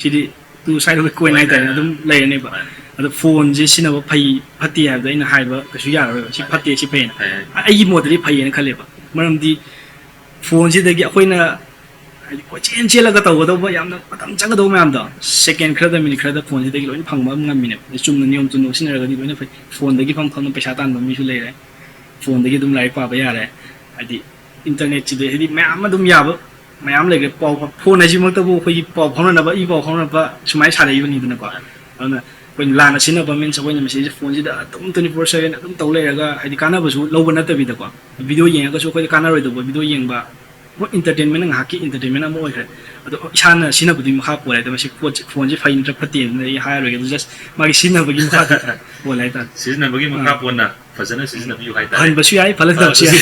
ꯁꯤꯗꯤ two side of the coin ꯍꯣꯏ, ꯍꯥꯏꯇꯥꯔꯦ, ꯍꯣꯏ, ꯑꯗꯨꯝ ꯂꯩꯔꯅꯦꯕ꯫ ꯍꯣꯏ꯫ ꯑꯗꯣ ꯐꯣꯟꯁꯦ ꯁꯤꯖꯤꯟꯅꯕ ꯐꯩ ꯐꯠꯇꯦ ꯍꯥꯏꯕꯗ ꯑꯩꯅ ꯍꯥꯏꯕ ꯀꯩꯁꯨ ꯌꯥꯔꯔꯣꯏꯕ꯫ ꯁꯤ ꯐꯠꯇꯦ, ꯁꯤ ꯐꯩꯅ꯫ ꯐꯩ, ꯐꯩ꯫ ꯑꯩꯒꯤ ꯃꯣꯠꯇꯗꯤ ꯐꯩꯌꯦꯅ ꯈꯜꯂꯦꯕ꯫ ꯃꯔꯝꯗꯤ ꯐꯣꯟꯁꯤꯗꯒꯤ ꯑꯩꯈꯣꯏꯅ ꯍꯥꯏꯗꯤ ꯀꯣꯏꯆꯦꯟ ꯆꯦꯜꯂꯒ ꯇꯧꯒꯗꯧꯕ ꯌꯥꯝꯅ ꯃꯇꯝ ꯆꯪꯒꯗꯧꯕ ꯃꯌꯥꯝꯗꯣ ꯁꯦꯀꯦꯟ ꯈꯔꯗ, ꯃꯤꯅꯤꯠ ꯈꯔꯗ ꯐꯣꯟꯁꯤꯗꯒꯤ ꯂꯣꯏꯅ ꯐꯪꯕ ꯑꯃ ꯉꯝꯃꯤꯅꯦꯕ꯫ ꯑꯗꯩ ꯆꯨꯝꯅ ꯅꯤꯌꯣꯝ ꯆꯨꯝꯅ ꯁꯤꯖꯤꯟꯅꯔꯒꯗꯤ ꯂꯣꯏꯅ ꯐꯩ꯫ ꯐꯣꯟꯗꯒꯤ ꯐꯪ ꯐꯪꯅ ꯄꯩꯁꯥ ꯇꯥꯟꯕ ꯃꯤꯁꯨ ꯂꯩꯔꯦ, ꯐꯣꯟꯗꯒꯤ ꯑꯗꯨꯝ ꯂꯥꯏꯔꯤꯛ ꯄꯥꯕ ꯌꯥꯔꯦ꯫ ꯍꯥꯏꯗꯤ ꯏꯟꯇꯔꯅꯦꯠꯁꯤꯗ ꯍꯥꯏꯗꯤ ꯃꯌꯥꯝ ꯑꯗꯨꯝ ꯌꯥꯕ ꯃꯌꯥꯝ ꯂꯩꯈ꯭ꯔꯦ꯫ ꯄꯥꯎ ꯐꯥꯎ-, ꯐꯣꯟ ꯍꯥꯏꯁꯤꯃꯛꯇꯕꯨ ꯑꯩꯈꯣꯏꯒꯤ ꯄꯥꯎ ꯐꯥꯎꯅꯅꯕ, ꯏ ꯄꯥꯎ ꯐꯥꯎꯅꯅꯕ ꯁꯨꯃꯥꯏꯅ ꯁꯥꯟꯅꯈꯤꯕꯅꯤꯗꯅꯀꯣ꯫ ꯑꯗꯨꯅ ꯑꯩꯈꯣꯏꯅ ꯂꯥꯟꯅ ꯁꯤꯖꯤꯟꯅꯕ ꯃꯤꯟꯁ ꯑꯩꯈꯣꯏꯅ ꯃꯁꯤꯁꯦ ꯐꯣꯟꯁꯤꯗ ꯑꯗꯨꯝ ꯇ꯭ꯋꯦꯟꯇꯤ ꯐꯣꯔ ꯁꯚꯦꯟ ꯑꯗꯨꯝ ꯇꯧ ꯂꯩꯔꯒ ꯍꯥꯏꯗꯤ ꯀꯥꯟꯅꯕꯁꯨ ꯂꯧꯕ ꯅꯠꯇꯕꯤꯗꯀꯣ, ꯚꯤꯗꯤꯑꯣ ꯌꯦꯡꯉꯒꯁꯨ ꯑꯩꯈꯣꯏꯗ ꯀꯥꯟꯅꯔꯣꯏꯗꯧꯕ ꯚꯤꯗꯤꯑꯣ ꯌꯦꯡꯕ, ꯍꯣꯏ, ꯏꯟꯇꯔꯇꯦꯟꯃꯦꯟ ꯉꯥꯏꯍꯥꯛꯀꯤ ꯏꯟꯇꯔꯇꯦꯟꯃꯦꯟ ꯑꯃ ꯑꯣꯏꯈ꯭ꯔꯦ꯫ ꯑꯗꯣ ꯏꯁꯥꯅ ꯁꯤꯖꯤꯟꯅꯕꯗꯨꯒꯤ ꯃꯈꯥ ꯄꯣꯜꯂꯦ꯫ ꯑꯗꯣ ꯃꯁꯤ ꯄꯣꯠꯁꯦ, ꯐꯣꯟꯁꯦ ꯐꯩ ꯅꯠꯇ꯭ꯔꯥ ꯐꯠꯇꯦ ꯑꯗꯨꯅ ꯑꯩ ꯍꯥꯏꯔꯔꯣꯏꯒꯦ꯫ ꯑꯗꯨ ꯖꯁ ꯃꯥꯒꯤ ꯁꯤꯖꯤꯟꯅꯕꯒꯤ ꯃꯈꯥꯗ ꯄꯣꯜꯂꯦ ꯍꯥꯏꯇꯥꯔꯦ꯫ ꯁꯤꯖꯤꯟꯅꯕꯒꯤ ꯃꯈꯥ ꯄꯣꯟꯅ ꯐꯖꯅ ꯁꯤꯖꯤꯟꯅꯕꯤꯌꯨ ꯍꯥꯏꯇꯥꯔꯦ꯫ ꯐꯍꯟꯕꯁꯨ ꯌꯥꯏ, ꯐꯍꯟꯗꯕꯁꯨ ꯌꯥꯏ꯫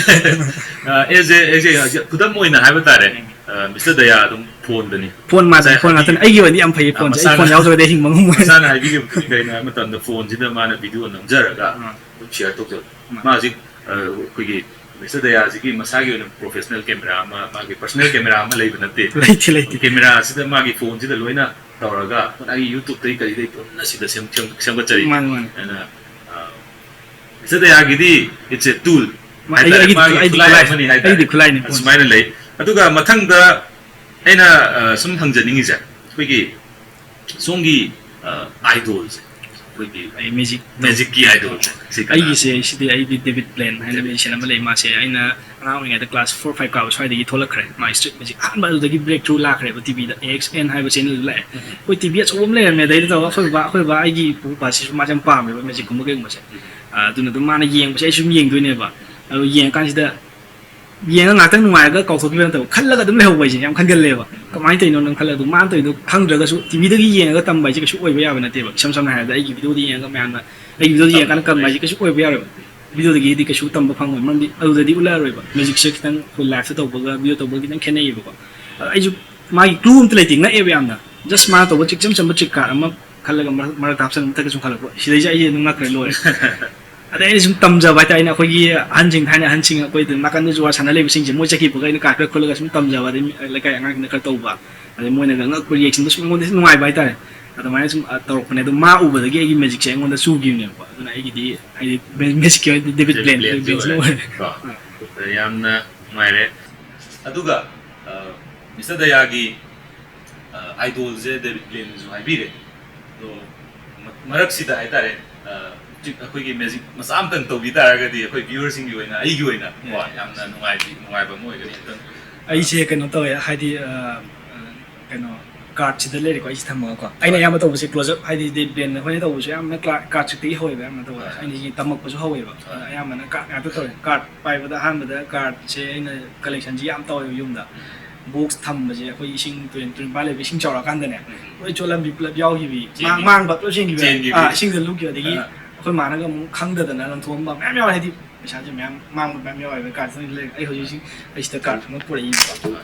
ꯑ, ꯑꯩꯁꯦ, ꯑꯩꯁꯦ ꯈꯨꯗꯝ ꯑꯣꯏꯅ ꯍꯥꯏꯕ ꯇꯥꯔꯦ, ꯑ, ꯃꯤꯁꯇꯔ ꯗꯌꯥ ꯑꯗꯨꯝ ꯐꯣꯟꯗꯅꯤ꯫ ꯐꯣꯟ ꯃꯥꯗꯤ ꯉꯁꯥꯏ ꯐꯣꯟ ꯉꯥꯛꯇꯅꯤ꯫ ꯑꯩꯒꯤ ꯑꯣꯏꯅꯗꯤ ꯌꯥꯝ ꯐꯩꯌꯦ ꯑ, ꯐꯣꯟꯁꯦ꯫ ꯑꯩ ꯃꯁꯥꯅ ꯐꯣꯟ ꯌꯥꯎꯗ꯭ꯔꯒꯗꯤ ꯑꯩ ꯍꯤꯡꯕ ꯉꯝꯃꯣꯏ꯫ ꯃꯁꯥꯅ ꯍꯥꯏꯕꯤꯈꯤꯕꯗꯨꯅꯤ, ꯀꯩꯅꯣ ꯍꯥꯏꯕ ꯃꯇꯝꯗ ꯐꯣꯟꯁꯤꯗ ꯃꯥꯅ ꯚꯤꯗꯤꯑꯣ ꯅꯝꯖꯔꯒ ꯑꯥ꯫ ꯑꯗꯨꯝ ꯁꯤꯌꯔ ꯇꯧꯖꯕ꯫ ꯃꯥ꯫ ꯃꯥ ꯍꯧꯖꯤꯛ, ꯑ, ꯑꯩꯈꯣꯏꯒꯤ ꯃꯤꯁꯇꯔ ꯗꯌꯥꯁꯤꯒꯤ ꯃꯁꯥꯒꯤ ꯑꯣꯏꯅ ꯄ꯭ꯔꯣꯐꯦꯁꯅꯦꯜ ꯀꯦꯃꯦꯔꯥ ꯑꯃ, ꯃꯥꯒꯤ ꯄꯔꯁꯣꯅꯦꯜ ꯀꯦꯃꯦꯔꯥ ꯑꯃ ꯂꯩꯕ ꯅꯠꯇꯦ꯫ ꯂꯩꯇꯦ, ꯂꯩꯇꯦ꯫ ꯀꯦꯃꯦꯔꯥꯁꯤꯗ ꯃꯥꯒꯤ ꯐꯣꯟꯁꯤꯗ ꯂꯣꯏꯅ ꯇꯧꯔꯒ ꯑꯩꯒꯤ ꯌꯨꯇ꯭ꯌꯨꯕꯇꯒꯤ ꯀꯔꯤꯗꯒꯤ ꯄꯨꯟꯅ ꯁꯤꯗ ꯁꯦꯝ-, ꯁꯦꯝ-, ꯁꯦꯝꯒꯠꯆꯔꯤ꯫ ꯃꯥꯅꯤ, ꯃꯥꯅꯤ꯫ ꯑꯗꯨꯅ, ꯑ, ꯃꯤꯁꯇꯔ ꯗꯌꯥꯒꯤꯗꯤ it's a tool ꯃꯥ-, ꯑꯩ-, ꯍꯥꯏꯇꯥꯔꯦ, ꯑꯩꯒꯤꯗꯤ ꯃꯥꯒꯤ ꯑꯩꯗꯤ ꯈꯨꯠꯂꯥꯏ ꯈꯨꯠꯂꯥꯏ, ꯑꯃꯅꯤ ꯍꯥꯏꯇꯥꯔꯦ꯫ ꯑꯩꯒꯤꯗꯤ ꯈꯨꯠꯂꯥꯏꯅꯤ ꯐꯣꯟꯁꯦ꯫ ꯑꯁꯨꯃꯥꯏꯅ ꯂꯩ꯫ ꯑꯗꯨꯒ ꯃꯊꯪꯗ ꯑꯩꯅ, ꯑ, ꯁꯨꯝ ꯍꯪꯖꯅꯤꯡꯉꯤꯁꯦ, ꯑꯩꯈꯣꯏꯒꯤ ꯁꯣꯝꯒꯤ, ꯑ, ꯑꯥꯏꯗꯣꯜꯁꯦ, ꯑꯩꯈꯣꯏꯒꯤ ꯑꯩ ꯃ꯭ꯌꯨꯖꯤꯛ ꯃ꯭ꯌꯨꯖꯤꯛꯀꯤ ꯑꯥꯏꯗꯣꯜꯁꯦ, ꯁꯤ ꯀꯅꯥ? ꯑꯩꯒꯤꯁꯦ, ꯁꯤꯗꯤ ꯑꯩꯗꯤ ꯗꯦꯕꯤꯠ ꯄ꯭ꯂꯦꯟ ꯍꯥꯏꯅ ꯗꯦꯕꯤꯠ ꯃ꯭ꯌꯨꯖꯤꯁꯤꯌꯟ ꯑꯃ ꯂꯩ꯫ ꯃꯥꯁꯦ ꯑꯩꯅ ꯑꯉꯥꯡ ꯑꯣꯏꯔꯤꯉꯩꯗ ꯀ꯭ꯂꯥꯁ ꯐꯣꯔ ꯐꯥꯏꯚ ꯀꯥꯕ ꯁ꯭ꯋꯥꯏꯗꯒꯤ ꯊꯣꯛꯂꯛꯈ꯭ꯔꯦ꯫ ꯃꯥ ꯏꯁꯇ꯭ꯔꯤꯠ ꯃ꯭ꯌꯨꯖꯤꯛ ꯑꯍꯥꯟꯕ ꯑꯗꯨꯗꯒꯤ ꯕ꯭ꯔꯦꯛ ꯊ꯭ꯔꯨ ꯂꯥꯛꯈ꯭ꯔꯦꯕ ꯇꯤ ꯚꯤꯗ꯫ ꯑꯦ ꯑꯦꯛꯁ ꯑꯦꯟ ꯍꯥꯏꯕ ꯆꯦꯅꯦꯜꯗꯨ ꯂꯥꯛꯑꯦ꯫ ꯎꯝ꯫ ꯑꯩꯈꯣꯏ ꯇꯤ ꯚꯤ ꯑꯆꯧꯕ ꯑꯃ ꯂꯩꯔꯝꯃꯦ꯫ ꯑꯗꯩꯗ ꯇꯧꯔꯒ ꯑꯩꯈꯣꯏ ꯕꯕꯥ, ꯑꯩꯈꯣꯏ ꯕꯕꯥ ꯑꯩꯒꯤ ꯏꯄꯨ ꯏꯄꯥꯁꯤꯁꯨ ꯃꯥꯁꯦ ꯌꯥꯝ ꯄꯥꯝꯃꯦꯕ ꯃ꯭ꯌꯨꯖꯤꯛꯀꯨꯝꯕ ꯀꯩꯒꯨꯝꯕꯁꯦ꯫ ꯎꯝ꯫ ꯑ, ꯑꯗꯨꯅ ꯑꯗꯨꯝ ꯃꯥꯅ ꯌꯦꯡꯕꯁꯦ ꯑꯩꯁꯨ ꯑꯗꯨꯝ ꯌꯦꯡꯗꯣꯏꯅꯦꯕ꯫ ꯑꯗꯣ ꯌꯦꯡꯉꯀꯥꯟꯁꯤꯗ ꯌꯦꯡꯉ ꯉꯥꯛꯇꯪ ꯅꯨꯡꯉꯥꯏꯔꯒ ꯀꯥꯎꯊꯣꯛꯈꯤꯕ ꯅꯠꯇꯕ, ꯈꯜꯂꯒ ꯑꯗꯨꯝ ꯂꯩꯍꯧꯕ ꯍꯥꯏꯁꯦ ꯌꯥꯝ ꯈꯟꯒꯜꯂꯦꯕ꯫ ꯀꯃꯥꯏꯅ ꯇꯧꯔꯤꯅꯣ ꯅꯪ ꯈꯜꯂꯒ ꯑꯗꯨꯝ ꯃꯥꯅ ꯇꯧꯔꯤꯗꯣ ꯈꯪꯗ꯭ꯔꯒꯁꯨ ꯇꯤ ꯚꯤꯗꯒꯤ ꯌꯦꯡꯉꯒ ꯇꯝꯕ ꯍꯥꯏꯁꯦ ꯀꯩꯁꯨ ꯑꯣꯏꯕ ꯌꯥꯕ ꯅꯠꯇꯦꯕ꯫ ꯏꯁꯝ ꯁꯝꯅ ꯍꯥꯏꯔꯕꯗ ꯑꯩꯒꯤ ꯚꯤꯗꯤꯑꯣꯗ ꯌꯦꯡꯉꯒ ꯃꯌꯥꯝꯅ ꯑꯩꯒꯤ ꯚꯤꯗꯤꯑꯣꯗ ꯌꯦꯡꯉꯀꯥꯟꯗ ꯀꯟꯕ ꯍꯥꯏꯁꯦ ꯀꯩꯁꯨ ꯑꯣꯏꯕ ꯌꯥꯔꯣꯏꯕ꯫ ꯚꯤꯗꯤꯑꯣꯗꯒꯤꯗꯤ ꯀꯩꯁꯨ ꯇꯝꯕ ꯐꯪꯉꯣꯏ, ꯃꯔꯝꯗꯤ ꯑꯗꯨꯗꯗꯤ ꯎꯠꯂꯛꯑꯔꯣꯏꯕ꯫ ꯃ꯭ꯌꯨꯖꯤꯛꯁꯦ ꯈꯤꯇꯪ ꯑꯩꯈꯣꯏ ꯂꯥꯏꯐꯇ ꯇꯧꯕꯒ ꯚꯤꯗꯤꯑꯣ ꯇꯧꯕꯒ ꯈꯤꯇꯪ ꯈꯦꯠꯅꯩꯌꯦꯕꯀꯣ꯫ ꯑꯗ ꯑꯩꯁꯨ ꯃꯥꯒꯤ ꯀ꯭ꯂꯨ ꯑꯝꯇ ꯂꯩꯇꯦ, ꯉꯛꯑꯦꯕ ꯌꯥꯝꯅ꯫ ꯖꯁ ꯃꯥꯅ ꯇꯧꯕ ꯏꯆꯝ ꯆꯝꯕ ꯆꯤꯛ ꯀꯥꯔꯠ ꯑꯃ ꯈꯜꯂꯒ ꯃꯔꯛ-, ꯃꯔꯛꯇ ꯍꯥꯞꯆꯜꯂꯒ ꯃꯊꯛꯇ ꯆꯨꯝꯈꯠꯂꯛꯄ, ꯁꯤꯗꯩꯁꯦ ꯑꯩꯁꯦ ꯑꯗꯨꯝ ꯉꯛꯈ꯭ꯔꯦ, ꯂꯣꯏꯔꯦ꯫ ꯑꯗꯩ ꯑꯩꯅ ꯁꯨꯝ ꯇꯝꯖꯕ ꯍꯥꯏꯇꯥꯔꯦ, ꯑꯩꯅ ꯑꯩꯈꯣꯏꯒꯤ ꯑꯍꯟꯁꯤꯡ, ꯊꯥꯏꯅ ꯑꯍꯟꯁꯤꯡ ꯑꯩꯈꯣꯏ ꯑꯗꯨꯝ ꯅꯥꯀꯟꯗ ꯖꯨꯋꯥꯔ ꯁꯥꯟꯅ ꯂꯩꯕꯁꯤꯡꯁꯦ ꯃꯣꯏ ꯆꯠꯈꯤꯕꯒ ꯑꯩꯅ ꯀꯥꯔꯠ ꯈꯔ ꯈꯨꯜꯂꯒ ꯁꯨꯝ ꯇꯝꯖꯕ, ꯑꯗꯩ ꯂꯩꯀꯥꯏ ꯑꯉꯥꯡꯁꯤꯡꯅ ꯈꯔ ꯇꯧꯕ, ꯑꯗꯩ ꯃꯣꯏꯅꯒ ꯉꯛꯄ ꯔꯤꯌꯦꯛꯁꯟꯗꯣ ꯁꯨꯝ ꯑꯩꯉꯣꯟꯗ ꯅꯨꯡꯉꯥꯏꯕ ꯍꯥꯏꯇꯥꯔꯦ꯫ ꯑꯗꯨꯃꯥꯏꯅ ꯁꯨꯝ, ꯑ, ꯇꯧꯔꯛꯄꯅꯦ꯫ ꯑꯗꯣ ꯃꯥ ꯎꯕꯗꯒꯤ ꯑꯩꯒꯤ ꯃ꯭ꯌꯨꯖꯤꯛꯁꯦ ꯑꯩꯉꯣꯟꯗ ꯆꯨꯈꯤꯕꯅꯦꯕꯀꯣ꯫ ꯑꯗꯨꯅ ꯑꯩꯒꯤꯗꯤ ꯍꯥꯏꯗꯤ ꯃ꯭ꯌꯨꯖꯤꯛꯀꯤ ꯑꯣꯏꯅꯗꯤ ꯗꯦꯕꯤꯠ ꯗꯦꯕꯤꯠ ꯄ꯭ꯂꯦꯟ, ꯄ꯭ꯂꯦꯟꯁꯦ ꯄ꯭ꯂꯦꯟꯁꯤꯅ ꯑꯣꯏꯔꯦ꯫ ꯑꯣꯏꯔꯦ꯫ ꯀꯣ꯫ ꯑꯥ꯫ ꯌꯥꯝꯅ ꯅꯨꯡꯉꯥꯏꯔꯦ꯫ ꯑꯗꯨꯒ ꯃꯤꯁꯇꯔ ꯗꯌꯥꯒꯤ ꯑꯥꯏꯗꯣꯜꯁꯦ ꯗꯦꯕꯤꯠ ꯕ꯭ꯂꯦꯟꯁꯨ ꯍꯥꯏꯕꯤꯔꯦ꯫ ꯑꯗꯣ ꯃ- ꯃꯔꯛꯁꯤꯗ ꯍꯥꯏꯇꯥꯔꯦ, ꯑ, ꯍꯧꯖꯤꯛ ꯑꯩꯈꯣꯏꯒꯤ ꯃꯦꯖꯤꯛ ꯃꯆꯥ ꯑꯃꯇꯪ ꯇꯧꯕꯤ ꯇꯥꯔꯒꯗꯤ ꯑꯩꯈꯣꯏ ꯚ꯭ꯌꯨꯋꯔꯁꯤꯡꯒꯤ ꯑꯣꯏꯅ, ꯑꯩꯒꯤ ꯑꯣꯏꯅ ꯀꯣ, ꯌꯥꯝꯅ ꯅꯨꯡꯉꯥꯏꯕꯤ ꯅꯨꯡꯉꯥꯏꯕ ꯑꯃ ꯑꯣꯏꯒꯅꯤ ꯑꯝꯇꯪ꯫ ꯑꯩꯁꯦ ꯀꯩꯅꯣ ꯇꯧꯋꯦ, ꯍꯥꯏꯗꯤ, ꯑ, ꯀꯩꯅꯣ, ꯀꯥꯔꯠꯁꯤꯗ ꯂꯩꯔꯦꯀꯣ, ꯑꯩꯁꯦ ꯊꯝꯃꯒꯀꯣ꯫ ꯑꯩꯅ ꯑꯌꯥꯝꯕ ꯇꯧꯕꯁꯦ ꯀ꯭ꯂꯣꯖꯞ, ꯍꯥꯏꯗꯤ ꯗꯦꯕꯤꯠ ꯕ꯭ꯂꯦꯟ ꯑꯩꯈꯣꯏꯅ ꯇꯧꯕꯁꯦ ꯑꯌꯥꯝꯕꯅ ꯀ꯭ꯂꯥ- ꯀꯥꯔꯠꯁꯤꯗꯒꯤ ꯍꯧꯋꯦꯕ ꯑꯌꯥꯝꯕꯅ ꯇꯧꯕ꯫ ꯑꯩꯅ ꯁꯤ ꯇꯝꯃꯛꯄꯁꯨ ꯍꯧꯋꯦꯕ꯫ ꯑꯗ ꯑꯌꯥꯝꯕꯅ ꯀꯥꯔꯠ ꯉꯥꯛꯇ ꯇꯧꯋꯦ꯫ ꯀꯥꯔꯠ ꯄꯥꯏꯕꯗ ꯑꯍꯥꯟꯕꯗ ꯀꯥꯔꯠꯁꯦ ꯑꯩꯅ ꯀꯂꯦꯛꯁꯟꯁꯤ ꯌꯥꯝ ꯇꯧꯋꯦꯕ ꯌꯨꯝꯗ꯫ ꯕꯣꯛꯁ ꯊꯝꯕꯁꯦ ꯑꯩꯈꯣꯏ ꯏꯁꯤꯡ ꯇꯨꯔꯦꯟ, ꯇꯨꯔꯦꯟ ꯃꯄꯥꯟ ꯂꯩꯕ ꯏꯁꯤꯡ ꯆꯥꯎꯔꯛꯑꯀꯥꯟꯗꯅꯦ, ꯂꯣꯏ ꯆꯣꯠꯂꯝꯕꯤ ꯄꯨꯂꯞ ꯌꯥꯎꯈꯤꯕꯤ, ꯆꯦꯟꯈꯤꯕꯤ꯫ ꯃꯥꯡ- ꯃꯥꯡꯕ ꯄꯨꯂꯞ ꯆꯦꯟꯈꯤꯕꯤ꯫ ꯆꯦꯟꯈꯤꯕꯤ꯫ ꯑꯥ, ꯏꯁꯤꯡꯗ ꯂꯨꯞꯈꯤꯕ꯫ ꯑꯗꯒꯤ ꯑꯥ꯫ ꯑꯩꯈꯣꯏ ꯃꯥꯅꯒ ꯑꯃꯨꯛ ꯈꯪꯗꯗꯅ ꯂꯪꯊꯣꯛꯑꯝꯕ ꯃꯌꯥꯝ ꯌꯥꯎꯋꯦ꯫ ꯍꯥꯏꯗꯤ ꯄꯩꯁꯥꯁꯦ ꯃꯌꯥꯝ ꯃꯥꯡꯕ ꯃꯌꯥꯝ ꯌꯥꯎꯋꯦꯕ꯫ ꯀꯥꯔꯠꯁꯤꯅ ꯂꯩ-, ꯑꯩ ꯍꯧꯖꯤꯛ ꯍꯧꯖꯤꯛ ꯑꯩ ꯁꯤꯗ ꯀꯥꯔꯠ ꯑꯃ ꯄꯨꯔꯛꯏꯕꯀꯣ꯫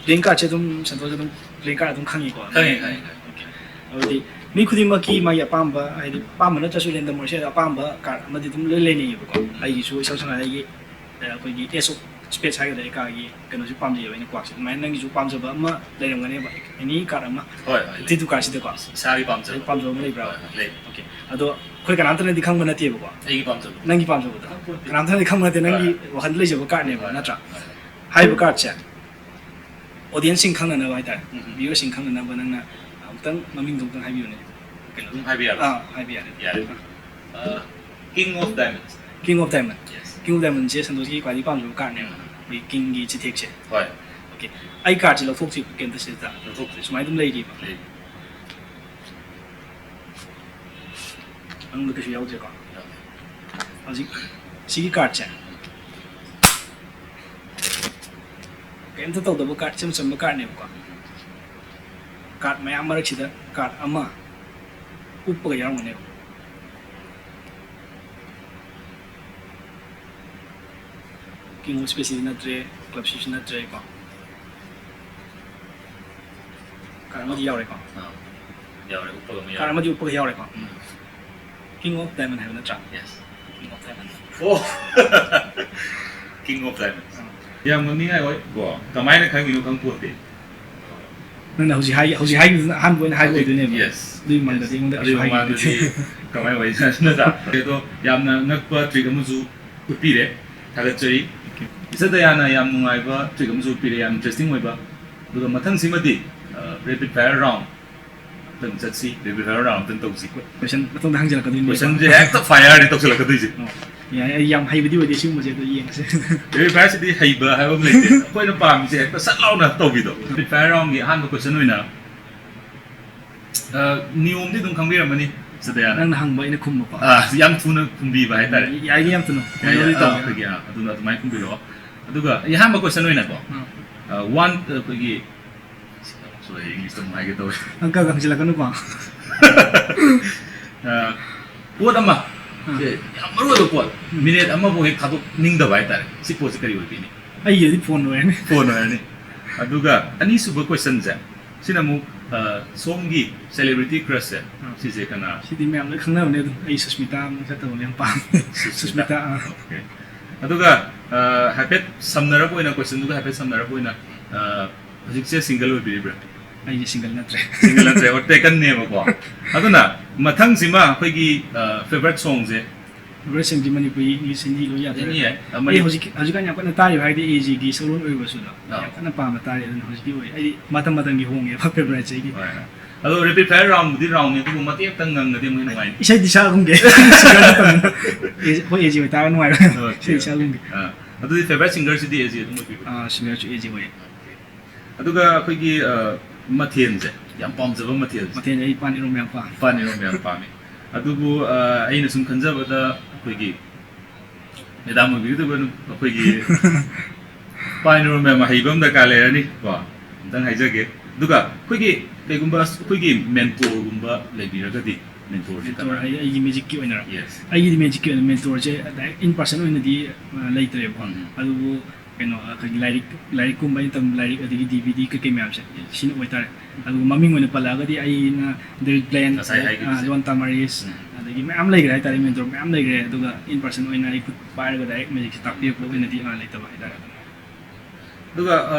ꯄ꯭ꯂꯦꯌꯤꯡ ꯀꯥꯔꯠꯁꯦ ꯑꯗꯨꯝ ꯁꯟꯇꯣꯁ ꯑꯗꯨꯝ ꯄ꯭ꯂꯦꯌꯤꯡ ꯀꯥꯔꯠ ꯑꯗꯨꯝ ꯈꯪꯉꯤꯀꯣ? ꯈꯪꯉꯤ, ꯈꯪꯉꯤ, ꯈꯪꯉꯤ꯫ ꯑꯣꯀꯦ꯫ ꯑꯗꯨꯗꯤ ꯃꯤ ꯈꯨꯗꯤꯡꯃꯛꯀꯤ ꯃꯥꯒꯤ ꯑꯄꯥꯝꯕ, ꯍꯥꯏꯗꯤ ꯑꯄꯥꯝꯕ ꯅꯠꯇ꯭ꯔꯁꯨ ꯔꯦꯟꯗꯝ ꯑꯣꯏꯔꯁꯨ ꯌꯥꯏ, ꯑꯄꯥꯝꯕ ꯀꯥꯔꯠ ꯑꯃꯗꯤ ꯑꯗꯨꯝ ꯂꯣꯏ ꯂꯩꯅꯩꯌꯦꯕꯀꯣ꯫ ꯑꯩꯒꯤꯁꯨ ꯏꯁꯝ ꯁꯝꯅ ꯑꯩꯒꯤ ꯑ, ꯑꯩꯈꯣꯏꯒꯤ ꯑꯦꯁ ꯑꯣꯐ ꯁ꯭ꯄꯦꯠꯁ ꯍꯥꯏꯒꯗ꯭ꯔꯥ, ꯑꯦꯀꯥꯒꯤ ꯀꯩꯅꯣꯁꯦ ꯄꯥꯝꯖꯩꯌꯦꯕ ꯑꯩꯅ, ꯀ꯭ꯋꯥꯛꯁꯦ꯫ ꯑꯗꯨꯃꯥꯏꯅ ꯅꯪꯒꯤꯁꯨ ꯄꯥꯝꯖꯕ ꯑꯃ ꯂꯩꯔꯝꯒꯅꯦꯕ, ꯑꯦꯅꯤ ꯀꯥꯔꯠ ꯑꯃ꯫ ꯍꯣꯏ, ꯍꯣꯏ, ꯂꯩ꯫ ꯇꯦꯇꯨ ꯀꯥꯔꯠꯁꯤꯗꯀꯣ꯫ ꯏꯁꯥꯒꯤ ꯄꯥꯝꯖꯕ꯫ ꯄꯥꯝꯖꯕ ꯑꯃ ꯂꯩꯕ꯭ꯔꯥ? ꯍꯣꯏ, ꯍꯣꯏ, ꯂꯩ꯫ ꯑꯣꯀꯦ꯫ ꯑꯗꯣ ꯑꯩꯈꯣꯏ ꯀꯅꯥꯝꯇꯅꯗꯤ ꯈꯪꯕ ꯅꯠꯇꯦꯕꯀꯣ꯫ ꯑꯩꯒꯤ ꯄꯥꯝꯖꯕ꯫ ꯅꯪꯒꯤ ꯄꯥꯝꯖꯕꯗꯣ꯫ ꯈꯪꯄꯣꯠꯇꯦ꯫ ꯀꯅꯥꯝꯇꯅꯗꯤ ꯈꯪꯕ ꯅꯠꯇꯦ, ꯅꯪꯒꯤ ꯍꯣꯏ, ꯍꯣꯏ꯫ ꯋꯥꯈꯜꯗ ꯂꯩꯖꯕ ꯀꯥꯔꯠꯅꯦꯕ, ꯍꯣꯏ, ꯍꯣꯏ, ꯅꯠꯇ꯭ꯔꯥ? ꯍꯣꯏ, ꯍꯣꯏ꯫ ꯍꯥꯏꯔꯤꯕ ꯀꯥꯔꯠꯁꯦ ꯑꯣꯗꯤꯌꯦꯟꯁꯁꯤꯡ ꯈꯪꯅꯅꯕ ꯍꯥꯏꯇꯥꯔꯦ, ꯎꯝ, ꯎꯝ꯫ ꯚ꯭ꯌꯨꯋꯔꯁꯤꯡ ꯈꯪꯅꯅꯕ ꯅꯪꯅ ꯑꯃꯨꯛꯇꯪ ꯃꯃꯤꯡꯗꯣ ꯑꯃꯨꯛꯇꯪ ꯍꯥꯏꯕꯤꯌꯨꯅꯦ꯫ ꯀꯩꯅꯣ? ꯑꯗꯨꯝ ꯍꯥꯏꯕ ꯌꯥꯕ꯭ꯔꯥ? ꯑꯥ, ꯍꯥꯏꯕ ꯌꯥꯅꯤ꯫ ꯌꯥꯔꯦ꯫ ꯑ, King of Diamonds꯫ King of Diamond꯫ Yes꯫ King of Diamondꯁꯦ ꯁꯟꯇꯣꯁꯀꯤ ꯈ꯭ꯋꯥꯏꯗꯒꯤ ꯄꯥꯝꯖꯕ ꯀꯥꯔꯠꯅꯦꯕ꯫ ꯎꯝ꯫ ꯑꯩꯈꯣꯏ ꯀꯤꯡꯒꯤ ꯆꯤꯊꯦꯛꯁꯦ꯫ ꯍꯣꯏ꯫ ꯑꯣꯀꯦ꯫ ꯑꯩ ꯀꯥꯔꯠꯁꯦ ꯂꯧꯊꯣꯛꯇ꯭ꯔꯤꯕ ꯀꯩꯝꯇ ꯁꯤꯗ꯫ ꯂꯧꯊꯣꯛꯇ꯭ꯔꯤ꯫ ꯁꯨꯃꯥꯏꯅ ꯑꯗꯨꯝ ꯂꯩꯔꯤꯕ꯫ ꯂꯩ꯫ ꯃꯅꯨꯡꯗ ꯀꯩꯁꯨ ꯌꯥꯎꯗ꯭ꯔꯦꯀꯣ? ꯌꯥꯎꯗꯦ꯫ ꯍꯧꯖꯤꯛ ꯁꯤꯒꯤ ꯀꯥꯔꯠꯁꯦ ꯀꯩꯝꯇ ꯇꯧꯗꯕ ꯀꯥꯔꯠ, ꯏꯆꯝ ꯆꯝꯕ ꯀꯥꯔꯠꯅꯦꯕꯀꯣ꯫ ꯀꯥꯔꯠ ꯃꯌꯥꯝ ꯃꯔꯛꯁꯤꯗ ꯀꯥꯔꯠ ꯑꯃ ꯎꯞꯄꯒ ꯌꯥꯎꯔꯝꯒꯅꯦꯕ꯫ ꯀꯤꯡ ꯑꯣꯐ ꯁ꯭ꯄꯦꯠꯁꯤꯗꯤ ꯅꯠꯇ꯭ꯔꯦ, ꯀ꯭ꯂꯕꯁꯤꯁꯨ ꯅꯠꯇ꯭ꯔꯦꯀꯣ꯫ ꯀꯥꯔꯠ ꯑꯃꯗꯤ ꯌꯥꯎꯔꯦꯀꯣ꯫ ꯑꯥ, ꯌꯥꯎꯔꯦ, ꯎꯞꯄꯒ ꯑꯃ ꯀꯥꯔꯠ ꯌꯥꯎꯔꯦ꯫ ꯑꯃꯗꯤ ꯎꯞꯄꯒ ꯌꯥꯎꯔꯦꯀꯣ꯫ ꯎꯝ꯫ King of Diamond ꯍꯥꯏꯕ ꯅꯠꯇ꯭ꯔꯥ? Yes, King of Diamond꯫ ꯑꯣ! King of Diamond꯫ ꯑꯥ꯫ ꯌꯥꯝ ꯉꯛꯅꯤꯡꯉꯥꯏ ꯑꯣꯏ ꯀꯣ꯫ ꯀꯃꯥꯏꯅ ꯈꯪꯉꯤꯅꯣ ꯈꯪꯄꯣꯠꯇꯦ꯫ ꯅꯪꯅ ꯍꯧꯖꯤꯛ ꯍꯥꯏ-, ꯍꯧꯖꯤꯛ ꯍꯥꯏꯈꯤꯕꯗꯨꯅ ꯑꯍꯥꯟꯕ ꯑꯣꯏꯅ ꯍꯥꯏꯕ ꯍꯧꯖꯤꯛ, ꯑꯣꯏꯗꯣꯏꯅꯦꯕ꯫ Yes, ꯑꯗꯨꯒꯤ ꯃꯃꯥꯡꯗꯗꯤ yes꯫ ꯑꯩꯉꯣꯟꯗ ꯑꯗꯨꯒꯤ ꯀꯩꯁꯨ ꯍꯥꯏꯈꯤꯕ ꯃꯃꯥꯡꯗꯗꯤ ꯅꯠꯇꯦ꯫ ꯀꯃꯥꯏꯅ ꯑꯣꯏ ꯅꯠꯇ꯭ꯔꯥ? ꯑꯗꯣ ꯌꯥꯝꯅ ꯉꯛꯄ ꯇ꯭ꯔꯤꯛ ꯑꯃꯁꯨ ꯎꯠꯄꯤꯔꯦ꯫ ꯊꯥꯒꯠꯆꯔꯤ꯫ Thank you꯫ ꯏꯆꯦ ꯗꯌꯥꯅ ꯌꯥꯝ ꯅꯨꯡꯉꯥꯏꯕ ꯇ꯭ꯔꯤꯛ ꯑꯃꯁꯨ ꯄꯤꯔꯦ, ꯌꯥꯝ ꯏꯟꯇꯔꯦꯁꯇꯤꯡ ꯑꯣꯏꯕ꯫ ꯑꯗꯨꯒ ꯃꯊꯪꯁꯤꯃꯗꯤ ꯔꯦꯄꯤꯗ ꯐꯥꯌꯔ ꯔꯥꯎꯟ ꯑꯝꯇꯪ ꯆꯠꯁꯤ, ꯔꯦꯄꯤꯗ ꯐꯥꯌꯔ ꯔꯥꯎꯟ ꯑꯝꯇꯪ ꯇꯧꯁꯤ꯫ ꯀꯣꯏꯁꯟ ꯃꯇꯨꯡꯗ ꯍꯪꯖꯤꯜꯂꯛꯀꯗꯣꯏꯅꯤ꯫ ꯀꯣꯏꯁꯟꯁꯦ ꯍꯦꯛꯇ ꯐꯥꯌꯔꯅꯤ ꯇꯧꯁꯤꯜꯂꯛꯀꯗꯣꯏꯁꯦ꯫ ꯑꯣ, ꯌꯥꯏ, ꯑꯩ ꯌꯥꯝ ꯍꯩꯕꯗꯤ ꯑꯣꯏꯗꯦ ꯁꯤꯒꯨꯝꯕꯁꯦ, ꯑꯗꯣ ꯌꯦꯡꯉꯁꯦ꯫ ꯔꯦꯄꯤꯗ ꯐꯥꯌꯔꯁꯤꯗꯤ ꯍꯩꯕ ꯍꯥꯏꯕ ꯑꯃ ꯂꯩꯇꯦ, ꯑꯩꯈꯣꯏꯅ ꯄꯥꯝꯃꯤꯁꯦ ꯍꯦꯛꯇ ꯁꯠ ꯂꯥꯎꯅ ꯇꯧꯕꯤꯗꯣ꯫ ꯔꯦꯄꯤꯗ ꯐꯥꯌꯔ ꯔꯥꯎꯟꯒꯤ ꯑꯍꯥꯟꯕ ꯀꯣꯏꯁꯟ ꯑꯣꯏꯅ, ꯑ, ꯅꯤꯌꯣꯝꯗꯤ ꯑꯗꯨꯝ ꯈꯪꯕꯤꯔꯝꯃꯅꯤ, ꯁꯤꯗ ꯌꯥꯔꯦ꯫ ꯅꯪꯅ ꯍꯪꯕ ꯑꯩꯅ ꯈꯨꯝꯕꯀꯣ꯫ ꯑ, ꯌꯥꯝ ꯊꯨꯅ ꯈꯨꯝꯕꯤꯕ ꯍꯥꯏꯇꯥꯔꯦ꯫ ꯌꯥꯏꯒꯦ, ꯌꯥꯝ ꯊꯨꯅ꯫ ꯌꯥꯏ, ꯌꯥꯏ, ꯇꯧꯒꯦ꯫ ꯑ, ꯑꯩꯈꯣꯏꯒꯤ, ꯑ, ꯑꯗꯨꯅ ꯑꯗꯨꯃꯥꯏꯅ ꯈꯨꯝꯕꯤꯔꯛꯑꯣ꯫ ꯑꯗꯨꯒ ꯑꯩ ꯑꯍꯥꯟꯕ ꯀꯣꯏꯁꯟ ꯑꯣꯏꯅꯀꯣ, ꯑꯥ꯫ ꯑ, ꯋꯥꯟ, ꯑꯩꯈꯣꯏꯒꯤ, ꯁꯣꯔꯤ, ꯏꯪꯂꯤꯁꯇ ꯑꯃꯨꯛ ꯍꯥꯏꯒꯦ ꯇꯧꯋꯦ꯫ ꯑꯪꯀꯒ ꯍꯪꯖꯤꯜꯂꯛꯀꯅꯨꯀꯣ꯫ ꯑ, ꯄꯣꯠ ꯑꯃ, ꯑꯥ꯫ ꯁꯦ, ꯌꯥꯝ ꯃꯔꯨ ꯑꯣꯏꯕ ꯄꯣꯠ, ꯎꯝ꯫ ꯃꯤꯅꯤꯠ ꯑꯃꯐꯥꯎ ꯍꯦꯛ ꯊꯥꯗꯣꯛꯅꯤꯡꯗꯕ ꯍꯥꯏꯇꯥꯔꯦ꯫ ꯁꯤ ꯄꯣꯠꯁꯤ ꯀꯔꯤ ꯑꯣꯏꯕꯤꯅꯤ? ꯑꯩꯒꯤꯗꯤ ꯐꯣꯟ ꯑꯣꯏꯔꯅꯤ꯫ ꯐꯣꯟ ꯑꯣꯏꯔꯅꯤ꯫ ꯑꯗꯨꯒ ꯑꯅꯤꯁꯨꯕ ꯀꯣꯏꯁꯟꯁꯦ, ꯁꯤꯅ ꯑꯃꯨꯛ, ꯑ, ꯁꯣꯝꯒꯤ ꯁꯦꯂꯦꯕ꯭ꯔꯤꯇꯤ ꯀ꯭ꯔꯁꯁꯦ, ꯑꯥ꯫ ꯁꯤꯁꯦ ꯀꯅꯥ? ꯁꯤꯗꯤ ꯃꯌꯥꯝ ꯂꯣꯏ ꯈꯪꯅꯕꯅꯦ ꯑꯗꯨꯝ꯫ ꯑꯩ ꯁꯨꯁꯃꯤꯇꯥ ꯃꯁꯛ ꯇꯧꯕ ꯌꯥꯝ ꯄꯥꯝꯃꯦ꯫ ꯁꯨꯁꯃꯤꯇꯥ꯫ ꯁꯨꯁꯃꯤꯇꯥ, ꯑꯥ꯫ ꯑꯣꯀꯦ꯫ ꯑꯗꯨꯒ, ꯑ, ꯍꯥꯏꯐꯦꯠ ꯁꯝꯅꯔꯞ ꯑꯣꯏꯅ, ꯀꯣꯏꯁꯟꯗꯨꯒ ꯍꯥꯏꯐꯦꯠ ꯁꯝꯅꯔꯞ ꯑꯣꯏꯅ, ꯑ, ꯍꯧꯖꯤꯛꯁꯦ ꯁꯤꯡꯒꯜ ꯑꯣꯏꯕꯤꯔꯤꯕ꯭ꯔꯥ? ꯑꯩꯁꯦ ꯁꯤꯡꯒꯜ ꯅꯠꯇ꯭ꯔꯦ꯫ ꯁꯤꯡꯒꯜ ꯅꯠꯇ꯭ꯔꯦ, ꯑꯣ, ꯇꯦꯀꯟꯅꯦꯕꯀꯣ꯫ ꯑꯗꯨꯅ ꯃꯊꯪꯁꯤꯃ ꯑꯩꯈꯣꯏꯒꯤ, ꯑ, ꯐꯦꯚꯔꯠ ꯁꯣꯡꯁꯦ꯫ ꯐꯦꯚꯔꯠ ꯁꯣꯡꯁꯦ ꯃꯅꯤꯄꯨꯔꯤ, ꯏꯪꯂꯤꯁ, ꯍꯤꯟꯗꯤ ꯂꯣꯏ ꯌꯥꯗꯣꯏꯔꯥ? ꯑꯦꯅꯤ ꯌꯥꯏ꯫ ꯑ, ꯑꯩ ꯃꯅꯤ- ꯍꯧꯖꯤꯛ, ꯍꯧꯖꯤꯛꯀꯥꯟ ꯌꯥꯝ ꯀꯟꯅ ꯇꯥꯔꯤꯕ ꯍꯥꯏꯔꯗꯤ ꯑꯦ ꯖꯤꯒꯤ ꯁꯧꯒ꯭ꯔꯣꯟ ꯑꯣꯏꯔꯨꯕꯁꯨꯗꯣ ꯑꯥ꯫ ꯌꯥꯝ ꯀꯟꯅ ꯄꯥꯝꯅ ꯇꯥꯔꯤ, ꯑꯗꯨꯅ ꯍꯧꯖꯤꯛꯀꯤ ꯑꯣꯏ-, ꯑꯩꯗꯤ ꯃꯇꯝ ꯃꯇꯝꯒꯤ ꯍꯣꯡꯉꯦꯕ ꯐꯦꯚꯔꯥꯏꯠꯁꯦ ꯑꯩꯒꯤ꯫ ꯍꯣꯏ, ꯍꯣꯏ꯫ ꯑꯗꯣ ꯔꯦꯄꯤꯗ ꯐꯥꯌꯔ ꯔꯥꯎꯟꯕꯨꯗꯤ ꯔꯥꯎꯟꯅꯦ, ꯑꯗꯨꯕꯨ ꯃꯇꯦꯛ ꯑꯝꯇꯪ ꯉꯪꯉꯗꯤ ꯑꯃꯨꯛ ꯍꯦꯟꯅ ꯅꯨꯡꯉꯥꯏꯅꯤ꯫ ꯏꯁꯩꯗꯤ ꯁꯛꯑꯒꯨꯝꯒꯦ꯫ ꯁꯤꯡꯒꯜ ꯅꯠꯇꯕꯅꯤꯅ꯫ ꯑꯦ-, ꯑꯩꯈꯣꯏ ꯑꯦ ꯖꯤ ꯑꯣꯏꯇꯥꯔꯒ ꯅꯨꯡꯉꯥꯏꯔꯣꯏ꯫ ꯑꯣꯀꯦ, ꯏꯁꯩ ꯑꯣꯀꯦ꯫ ꯁꯛꯑꯒꯨꯝꯒꯦ꯫ ꯑꯥ꯫ ꯑꯗꯨꯗꯤ ꯐꯦꯚꯔꯥꯏꯠ ꯁꯤꯡꯒꯔꯁꯤꯗꯤ ꯑꯦ ꯖꯤ ꯑꯗꯨꯝ ꯑꯣꯏꯕꯤꯕ꯭ꯔꯥ? ꯑꯥ, ꯁꯤꯡꯒꯔꯁꯨ ꯑꯦ ꯖꯤ ꯑꯣꯏꯌꯦ꯫ ꯑꯣꯀꯦ꯫ ꯑꯗꯨꯒ ꯑꯩꯈꯣꯏꯒꯤ, ꯑ, ꯃꯊꯦꯜꯁꯦ, ꯌꯥꯝ ꯄꯥꯝꯖꯕ ꯃꯊꯦꯜꯁꯦ꯫ ꯃꯊꯦꯜꯁꯦ ꯑꯩ ꯄꯥꯟ ꯏꯔꯣꯝꯕ ꯌꯥꯝ ꯄꯥꯝꯃꯦ꯫ ꯄꯥꯟ ꯏꯔꯣꯝꯕ ꯌꯥꯝ ꯄꯥꯝꯃꯤ꯫ ꯑꯗꯨꯕꯨ, ꯑ, ꯑꯩꯅ ꯁꯨꯝ ꯈꯟꯖꯕꯗ ꯑꯩꯈꯣꯏꯒꯤ ꯃꯦꯗꯥꯝ ꯑꯣꯏꯕꯤꯒꯗꯕ ꯅꯨ-, ꯑꯩꯈꯣꯏꯒꯤ ꯄꯥꯟ ꯏꯔꯣꯟꯕ ꯌꯥꯝ ꯍꯩꯕ ꯑꯃ ꯗꯔꯀꯥꯔ ꯂꯩꯔꯅꯤ ꯀꯣ, ꯑꯝꯇꯪ ꯍꯥꯏꯖꯒꯦ꯫ ꯑꯗꯨꯒ ꯑꯩꯈꯣꯏꯒꯤ ꯀꯩꯒꯨꯝꯕ ꯑꯩꯈꯣꯏꯒꯤ ꯃꯦꯟꯇꯣꯔꯒꯨꯝꯕ ꯂꯩꯕꯤꯔꯒꯗꯤ, ꯃꯦꯟꯇꯣꯔꯁꯦ ꯃꯦꯟꯇꯣꯔ ꯀꯅꯥ? ꯍꯥꯏꯗꯤ ꯑꯩꯒꯤ ꯃ꯭ꯌꯨꯖꯤꯛꯀꯤ ꯑꯣꯏꯅꯔ? Yes. ꯑꯩꯒꯤꯗꯤ ꯃ꯭ꯌꯨꯖꯤꯛꯀꯤ ꯑꯣꯏꯅ ꯃꯦꯟꯇꯣꯔꯁꯦ direct in person ꯑꯣꯏꯅꯗꯤ, ꯑ, ꯂꯩꯇ꯭ꯔꯦꯕꯀꯣ꯫ ꯎꯝ꯫ ꯑꯗꯨꯕꯨ ꯀꯩꯅꯣ, ꯑꯩꯈꯣꯏꯒꯤ ꯂꯥꯏꯔꯤꯛ, ꯂꯥꯏꯔꯤꯛꯀꯨꯝꯕ ꯑꯩꯅ ꯇꯝꯕ ꯂꯥꯏꯔꯤꯛ, ꯑꯗꯒꯤ ꯗꯤ ꯚꯤ ꯗꯤ ꯀꯩꯀꯩ ꯃꯌꯥꯝꯁꯦ, ꯁꯤꯅ ꯑꯣꯏꯇꯥꯔꯦ꯫ ꯑꯗꯨꯒ ꯃꯃꯤꯡ ꯑꯣꯏꯅ ꯄꯜꯂꯛꯑꯒꯗꯤ ꯑꯩꯅ ꯗꯦꯕꯤꯠ ꯄ꯭ꯂꯦꯟ, ꯉꯁꯥꯏ ꯑꯗꯩ, ꯍꯥꯏꯈꯤꯕꯁꯦ꯫ ꯑ, ꯖꯣꯟ ꯇꯥꯃꯥꯔꯤꯁ, ꯎꯝ꯫ ꯑꯗꯒꯤ ꯃꯌꯥꯝ ꯂꯩꯈ꯭ꯔꯦ ꯍꯥꯏꯇꯥꯔꯦ, ꯃꯦꯟꯇꯣꯔ ꯃꯌꯥꯝ ꯂꯩꯈ꯭ꯔꯦ꯫ ꯑꯗꯨꯒ in person ꯑꯣꯏꯅ ꯑꯩ ꯈꯨꯠ ꯄꯥꯏꯔꯒ direct ꯃ꯭ꯌꯨꯖꯤꯛꯁꯦ ꯇꯥꯛꯄꯤꯔꯛꯄ ꯑꯣꯏꯅꯗꯤ, ꯑ, ꯂꯩꯇꯕ ꯍꯥꯏꯇꯥꯔꯦ꯫ ꯑꯗꯨꯒ, ꯑ,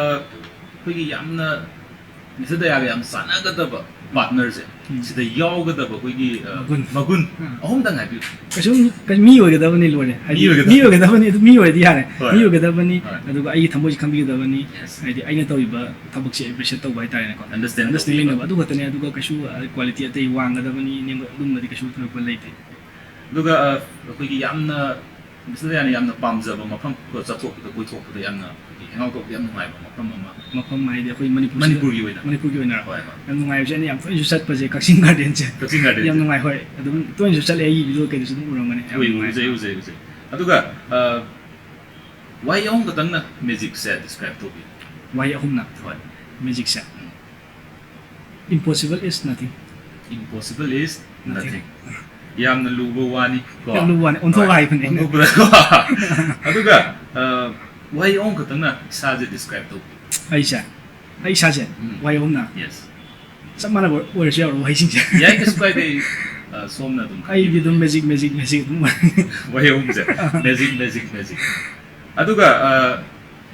ꯑꯩꯈꯣꯏꯒꯤ ꯌꯥꯝꯅ ꯃꯤꯁꯇꯔ ꯗꯌꯥꯒ ꯌꯥꯝ ꯆꯥꯟꯅꯒꯗꯕ ꯄꯥꯔꯠꯅꯔꯁꯦ, ꯎꯝ꯫ ꯁꯤꯗ ꯌꯥꯎꯒꯗꯕ ꯑꯩꯈꯣꯏꯒꯤ, ꯑ, ꯃꯒꯨꯟ꯫ ꯃꯒꯨꯟ ꯎꯝ꯫ ꯑꯍꯨꯝꯗꯪ ꯍꯥꯏꯕꯤꯌꯨ꯫ ꯀꯩꯁꯨꯝ ꯀꯩ- ꯃꯤ ꯑꯣꯏꯒꯗꯕꯅꯤ ꯂꯣꯏꯔꯦ, ꯍꯥꯏꯗꯤ ꯃꯤ ꯑꯣꯏꯒꯗꯕꯅꯤ꯫ ꯃꯤ ꯑꯣꯏꯒꯗꯕꯅꯤ, ꯑꯗꯨ ꯃꯤ ꯑꯣꯏꯔꯗꯤ ꯌꯥꯔꯦ꯫ ꯍꯣꯏ, ꯃꯤ ꯍꯣꯏ꯫ ꯑꯣꯏꯒꯗꯕꯅꯤ꯫ ꯍꯣꯏ꯫ ꯑꯗꯨꯒ ꯑꯩꯒꯤ ꯊꯃꯣꯏꯁꯦ ꯈꯪꯕꯤꯒꯗꯕꯅꯤ꯫ Yes. ꯍꯥꯏꯗꯤ ꯑꯩꯅ ꯇꯧꯔꯤꯕ ꯊꯕꯛꯁꯦ ꯑꯦꯄ꯭ꯔꯤꯁꯤꯌꯦꯠ ꯇꯧꯕ ꯍꯥꯏꯇꯥꯔꯦꯅꯦꯀꯣ꯫ Understand ꯑꯟꯗꯔꯁꯇꯦꯟ ꯇꯧꯕꯤꯕ꯫ ꯂꯩꯅꯕ ꯑꯗꯨ ꯈꯛꯇꯅꯦ꯫ ꯑꯗꯨꯒ ꯀꯩꯁꯨ, ꯑ, ꯀ꯭ꯋꯥꯂꯤꯇꯤ ꯑꯇꯩ ꯋꯥꯡꯒꯗꯕꯅꯤ, ꯅꯦꯝꯕ-, ꯑꯗꯨꯝꯕꯗꯤ ꯀꯩꯁꯨ ꯊꯣꯏꯗꯣꯛꯄ ꯂꯩꯇꯦ꯫ ꯑꯗꯨꯒ, ꯑ, ꯑꯩꯈꯣꯏꯒꯤ ꯌꯥꯝꯅ, ꯃꯤꯁꯇꯔ ꯗꯌꯥꯅ ꯌꯥꯝꯅ ꯄꯥꯝꯖꯕ ꯃꯐꯝ, ꯀꯣ, ꯆꯠꯊꯣꯛꯄꯗ, ꯀꯣꯏꯊꯣꯛꯄꯗ ꯌꯥꯝꯅ ꯑꯩꯈꯣꯏꯒꯤ ꯍꯦꯡ ꯑꯥꯎꯠ ꯇꯧꯕꯗ ꯌꯥꯝ ꯅꯨꯡꯉꯥꯏꯕ ꯃꯐꯝ ꯑꯃ꯫ ꯃꯐꯝ ꯍꯥꯏꯗꯤ ꯑꯩꯈꯣꯏ ꯃꯅꯤꯄꯨꯔꯁꯤꯗ-, ꯃꯅꯤꯄꯨꯔꯒꯤ ꯑꯣꯏꯅ꯫ ꯃꯅꯤꯄꯨꯔꯒꯤ ꯑꯣꯏꯅ ꯍꯣꯏ, ꯍꯣꯏ꯫ ꯌꯥꯝ ꯅꯨꯡꯉꯥꯏꯕꯁꯦ, ꯑꯩꯅ ꯌꯥꯝ ꯇꯣꯏꯅꯁꯨ ꯆꯠꯄꯁꯦ ꯀꯛꯆꯤꯡ ꯒꯥꯔꯗꯦꯟꯁꯦ꯫ ꯀꯛꯆꯤꯡ ꯒꯥꯔꯗꯦꯟꯁꯦ꯫ ꯌꯥꯝ ꯅꯨꯡꯉꯥꯏ, ꯍꯣꯏ꯫ ꯑꯗꯨꯝ ꯇꯣꯏꯅꯁꯨ ꯆꯠꯂꯦ, ꯑꯩꯒꯤ ꯚꯤꯗꯤꯑꯣ ꯀꯩꯗꯁꯨ ꯑꯗꯨꯝ ꯎꯔꯝꯒꯅꯤ꯫ ꯌꯥꯝ ꯎꯏ, ꯅꯨꯡꯉꯥꯏ꯫ ꯎꯖꯩ, ꯎꯖꯩ, ꯎꯖꯩ꯫ ꯑꯗꯨꯒ, ꯑ, ꯋꯥꯍꯩ ꯑꯍꯨꯝ ꯈꯛꯇꯪꯅ ꯃꯦꯖꯤꯛꯁꯦ ꯗꯤꯁꯀ꯭ꯔꯥꯏꯕ ꯇꯧꯕꯤꯌꯨ꯫ ꯋꯥꯍꯩ ꯑꯍꯨꯝꯅ꯫ ꯍꯣꯏ꯫ ꯃꯦꯖꯤꯛꯁꯦ꯫ ꯎꯝ꯫ Impossible is nothing꯫ Impossible is nothing. Nothing. ꯌꯥꯝꯅ ꯂꯨꯕ ꯋꯥꯅꯤ, ꯀꯣ? ꯌꯥꯝ ꯂꯨꯕ ꯋꯥꯅꯤ, ꯑꯣꯟꯊꯣꯛꯑꯒ ꯍꯣꯏ, ꯍꯥꯏꯕꯅꯦ ꯑꯩꯅ꯫ ꯑꯣꯟꯊꯣꯛꯄꯗ, ꯀꯣ? ꯑꯗꯨꯒ, ꯑ, ꯋꯥꯍꯩ ꯑꯍꯨꯝ ꯈꯛꯇꯪꯅ ꯏꯁꯥꯁꯦ ꯗꯤꯁꯀ꯭ꯔꯥꯏꯕ ꯇꯧꯕꯤꯌꯨ꯫ ꯑꯩꯁꯦ, ꯑꯩ ꯏꯁꯥꯁꯦ, ꯎꯝ꯫ ꯋꯥꯍꯩ ꯑꯍꯨꯝꯅ꯫ Yes. ꯆꯞ ꯃꯥꯟꯅꯕ ꯑꯣꯏꯔꯁꯨ ꯌꯥꯎꯔꯣ ꯋꯥꯍꯩꯁꯤꯡꯁꯦ꯫ ꯌꯥꯏ, ꯀꯩꯁꯨ ꯀꯥꯏꯗꯦ꯫ ꯑ, ꯁꯣꯝꯅ ꯑꯗꯨꯝ ꯑꯩꯗꯤ ꯑꯗꯨꯝ ꯃꯦꯖꯤꯛ, ꯃꯦꯖꯤꯛ, ꯃꯦꯖꯤꯛ ꯑꯗꯨꯝ ꯑꯣꯏ꯫ ꯋꯥꯍꯩ ꯑꯍꯨꯝꯁꯦ꯫ Magic, magic, magic. ꯑꯗꯨꯒ, ꯑ,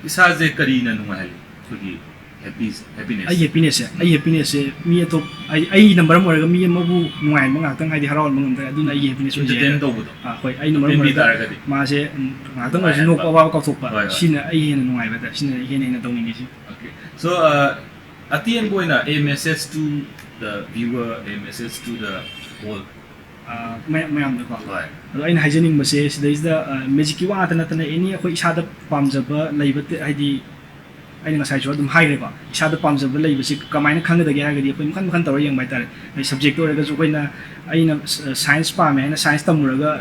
ꯏꯁꯥꯁꯦ ꯀꯔꯤꯅ ꯅꯨꯡꯉꯥꯏꯍꯜꯂꯤ? ꯑꯩꯈꯣꯏꯒꯤ ꯍꯦꯄꯤꯁꯦ, ꯍꯦꯄꯤꯅꯦꯁ꯫ ꯑꯩꯒꯤ ꯍꯦꯄꯤꯅꯦꯁꯁꯦ, ꯑꯩꯒꯤ ꯍꯦꯄꯤꯅꯦꯁꯁꯦ ꯃꯤ ꯑꯇꯣꯞ-, ꯍꯥꯏꯗꯤ ꯑꯩ ꯅꯝꯕꯔ ꯑꯃ ꯑꯣꯏꯔꯒ ꯃꯤ ꯑꯃꯕꯨ ꯅꯨꯡꯉꯥꯏꯍꯟꯕ ꯉꯥꯛꯇꯪ, ꯍꯥꯏꯗꯤ ꯍꯔꯥꯎꯍꯟꯕ ꯉꯝꯗ꯭ꯔꯦ, ꯑꯗꯨꯅ ꯑꯩꯒꯤ ꯍꯦꯄꯤꯅꯦꯁ ꯑꯣꯏꯖꯩ꯫ Entertain ꯇꯧꯕꯗꯣ꯫ ꯑꯥ, ꯍꯣꯏ, ꯑꯩ ꯅꯝꯕꯔ ꯑꯃ Entertain ꯑꯣꯏꯔꯒ ꯇꯥꯔꯒꯗꯤ꯫ ꯃꯥꯁꯦ, ꯎꯝ, ꯉꯥꯛꯇꯪ ꯑꯣꯏꯔꯁꯨ ꯅꯨꯡꯉꯥꯏꯍꯟꯕ꯫ ꯅꯣꯛꯄ, ꯑꯋꯥꯕ ꯀꯥꯎꯊꯣꯛꯄ, ꯍꯣꯏ, ꯍꯣꯏ꯫ ꯁꯤꯅ ꯑꯩ ꯍꯦꯟꯅ ꯅꯨꯡꯉꯥꯏꯕ ꯍꯥꯏꯇꯥꯔꯦ, ꯁꯤꯅ ꯑꯩ ꯍꯦꯟꯅ ꯍꯦꯟꯅ ꯇꯧꯅꯤꯡꯉꯤꯁꯤ꯫ Okay. So, uh, ꯑꯇꯦꯟꯕ ꯑꯣꯏꯅ, a message to the viewer, a message to the whole. ꯑꯥ, ꯃꯌꯥꯝ, ꯃꯌꯥꯝꯗꯀꯣ꯫ ꯍꯣꯏ꯫ ꯑꯗꯣ ꯑꯩꯅ ꯍꯥꯏꯖꯅꯤꯡꯕꯁꯦ ꯁꯤꯗꯩꯁꯤꯗ, ꯑ, ꯃꯦꯖꯤꯛꯀꯤ ꯋꯥ ꯉꯥꯛꯇ ꯅꯠꯇꯅ ꯑꯦꯅꯤ ꯑꯩꯈꯣꯏ ꯏꯁꯥꯗ ꯄꯥꯝꯖꯕ ꯂꯩꯕ ꯇ-, ꯍꯥꯏꯗꯤ ꯑꯩꯅ ꯉꯁꯥꯏꯁꯨ ꯑꯗꯨꯝ ꯍꯥꯏꯈ꯭ꯔꯦꯀꯣ, ꯏꯁꯥꯗ ꯄꯥꯝꯖꯕ ꯂꯩꯕꯁꯤ ꯀꯃꯥꯏꯅ ꯈꯪꯒꯗꯒꯦ ꯍꯥꯏꯔꯒꯗꯤ ꯑꯩꯈꯣꯏ ꯃꯈꯜ ꯃꯈꯜ ꯇꯧꯔꯒ ꯌꯦꯡꯕ ꯍꯥꯏꯇꯥꯔꯦ꯫ ꯍꯥꯏꯗꯤ ꯁꯕꯖꯦꯛꯇ ꯑꯣꯏꯔꯒꯁꯨ ꯑꯩꯈꯣꯏꯅ, ꯑꯩꯅ ꯁ-, ꯁꯥꯏꯟꯁ ꯄꯥꯝꯃꯦ ꯍꯥꯏꯅ ꯁꯥꯏꯟꯁ ꯇꯝꯃꯨꯔꯒ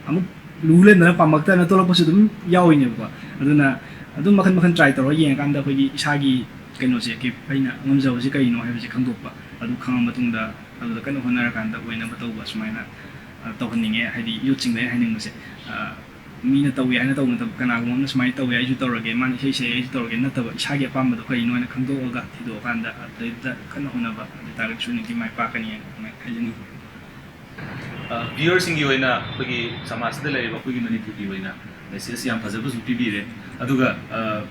ꯑꯃꯨꯛ ꯂꯨ ꯂꯩꯔꯝꯗꯅ ꯄꯥꯝꯃꯛꯇꯅ ꯊꯣꯛꯂꯛꯄꯁꯨ ꯑꯗꯨꯝ ꯌꯥꯎꯔꯤꯅꯦꯕꯀꯣ꯫ ꯑꯗꯨꯅ ꯑꯗꯨꯝ ꯃꯈꯜ ꯃꯈꯜ ꯇ꯭ꯔꯥꯏ ꯇꯧꯔꯒ ꯌꯦꯡꯉꯀꯥꯟꯗ ꯑꯩꯈꯣꯏꯒꯤ ꯏꯁꯥꯒꯤ ꯀꯩꯅꯣꯁꯦ, ꯀꯦ-, ꯑꯩꯅ ꯉꯝꯖꯕꯁꯦ ꯀꯔꯤꯅꯣ ꯍꯥꯏꯕꯁꯦ ꯈꯪꯗꯣꯛꯄ, ꯑꯗꯨ ꯈꯪꯉ ꯃꯇꯨꯡꯗ ꯑꯗꯨꯗ ꯀꯟꯅ ꯍꯣꯠꯅꯔꯀꯥꯟꯗ ꯑꯣꯏꯅꯕ ꯇꯧꯕ, ꯁꯨꯃꯥꯏꯅ, ꯑ, ꯇꯧꯍꯟꯅꯤꯡꯉꯦ꯫ ꯍꯥꯏꯗꯤ ꯌꯨꯠꯁꯤꯡꯗ ꯑꯩꯅ ꯍꯥꯏꯅꯤꯡꯕꯁꯦ, ꯑ, ꯃꯤꯅ ꯇꯧꯏ ꯍꯥꯏꯅ ꯇꯧꯕ ꯅꯠꯇꯕ, ꯀꯅꯥꯒꯨꯝꯕ ꯑꯃꯅ ꯁꯨꯃꯥꯏꯅ ꯇꯧꯏ, ꯑꯩꯁꯨ ꯇꯧꯔꯒꯦ, ꯃꯥꯅ ꯏꯁꯩ ꯁꯛꯑꯦ, ꯑꯩꯁꯨ ꯇꯧꯔꯒꯦ ꯅꯠꯇꯕ, ꯏꯁꯥꯒꯤ ꯑꯄꯥꯝꯕꯗꯣ ꯀꯔꯤꯅꯣ ꯍꯥꯏꯅ ꯈꯪꯗꯣꯛꯑꯒ, ꯊꯤꯗꯣꯛꯑꯀꯥꯟꯗ ꯑꯗꯨꯗꯩꯗ ꯀꯟꯅ ꯍꯣꯠꯅꯕ, ꯑꯗꯨ ꯑꯣꯏꯇꯥꯔꯒꯗꯤ ꯁꯣꯏꯗꯅꯀꯤ ꯃꯥꯏ ꯄꯥꯛꯀꯅꯤ ꯍꯥꯏꯅ ꯑꯗꯨꯃꯥꯏꯅ ꯍꯥꯏꯖꯅꯤꯡꯉꯤ꯫ ꯑ, viewerꯁꯤꯡꯒꯤ ꯑꯣꯏꯅ, ꯑꯩꯈꯣꯏꯒꯤ ꯁꯃꯥꯖꯁꯤꯗ ꯂꯩꯔꯤꯕ ꯑꯩꯈꯣꯏꯒꯤ ꯃꯅꯤꯄꯨꯔꯒꯤ ꯑꯣꯏꯅ message ꯌꯥꯝ ꯐꯖꯕꯁꯨ ꯄꯤꯕꯤꯔꯦ꯫ ꯑꯗꯨꯒ, ꯑ,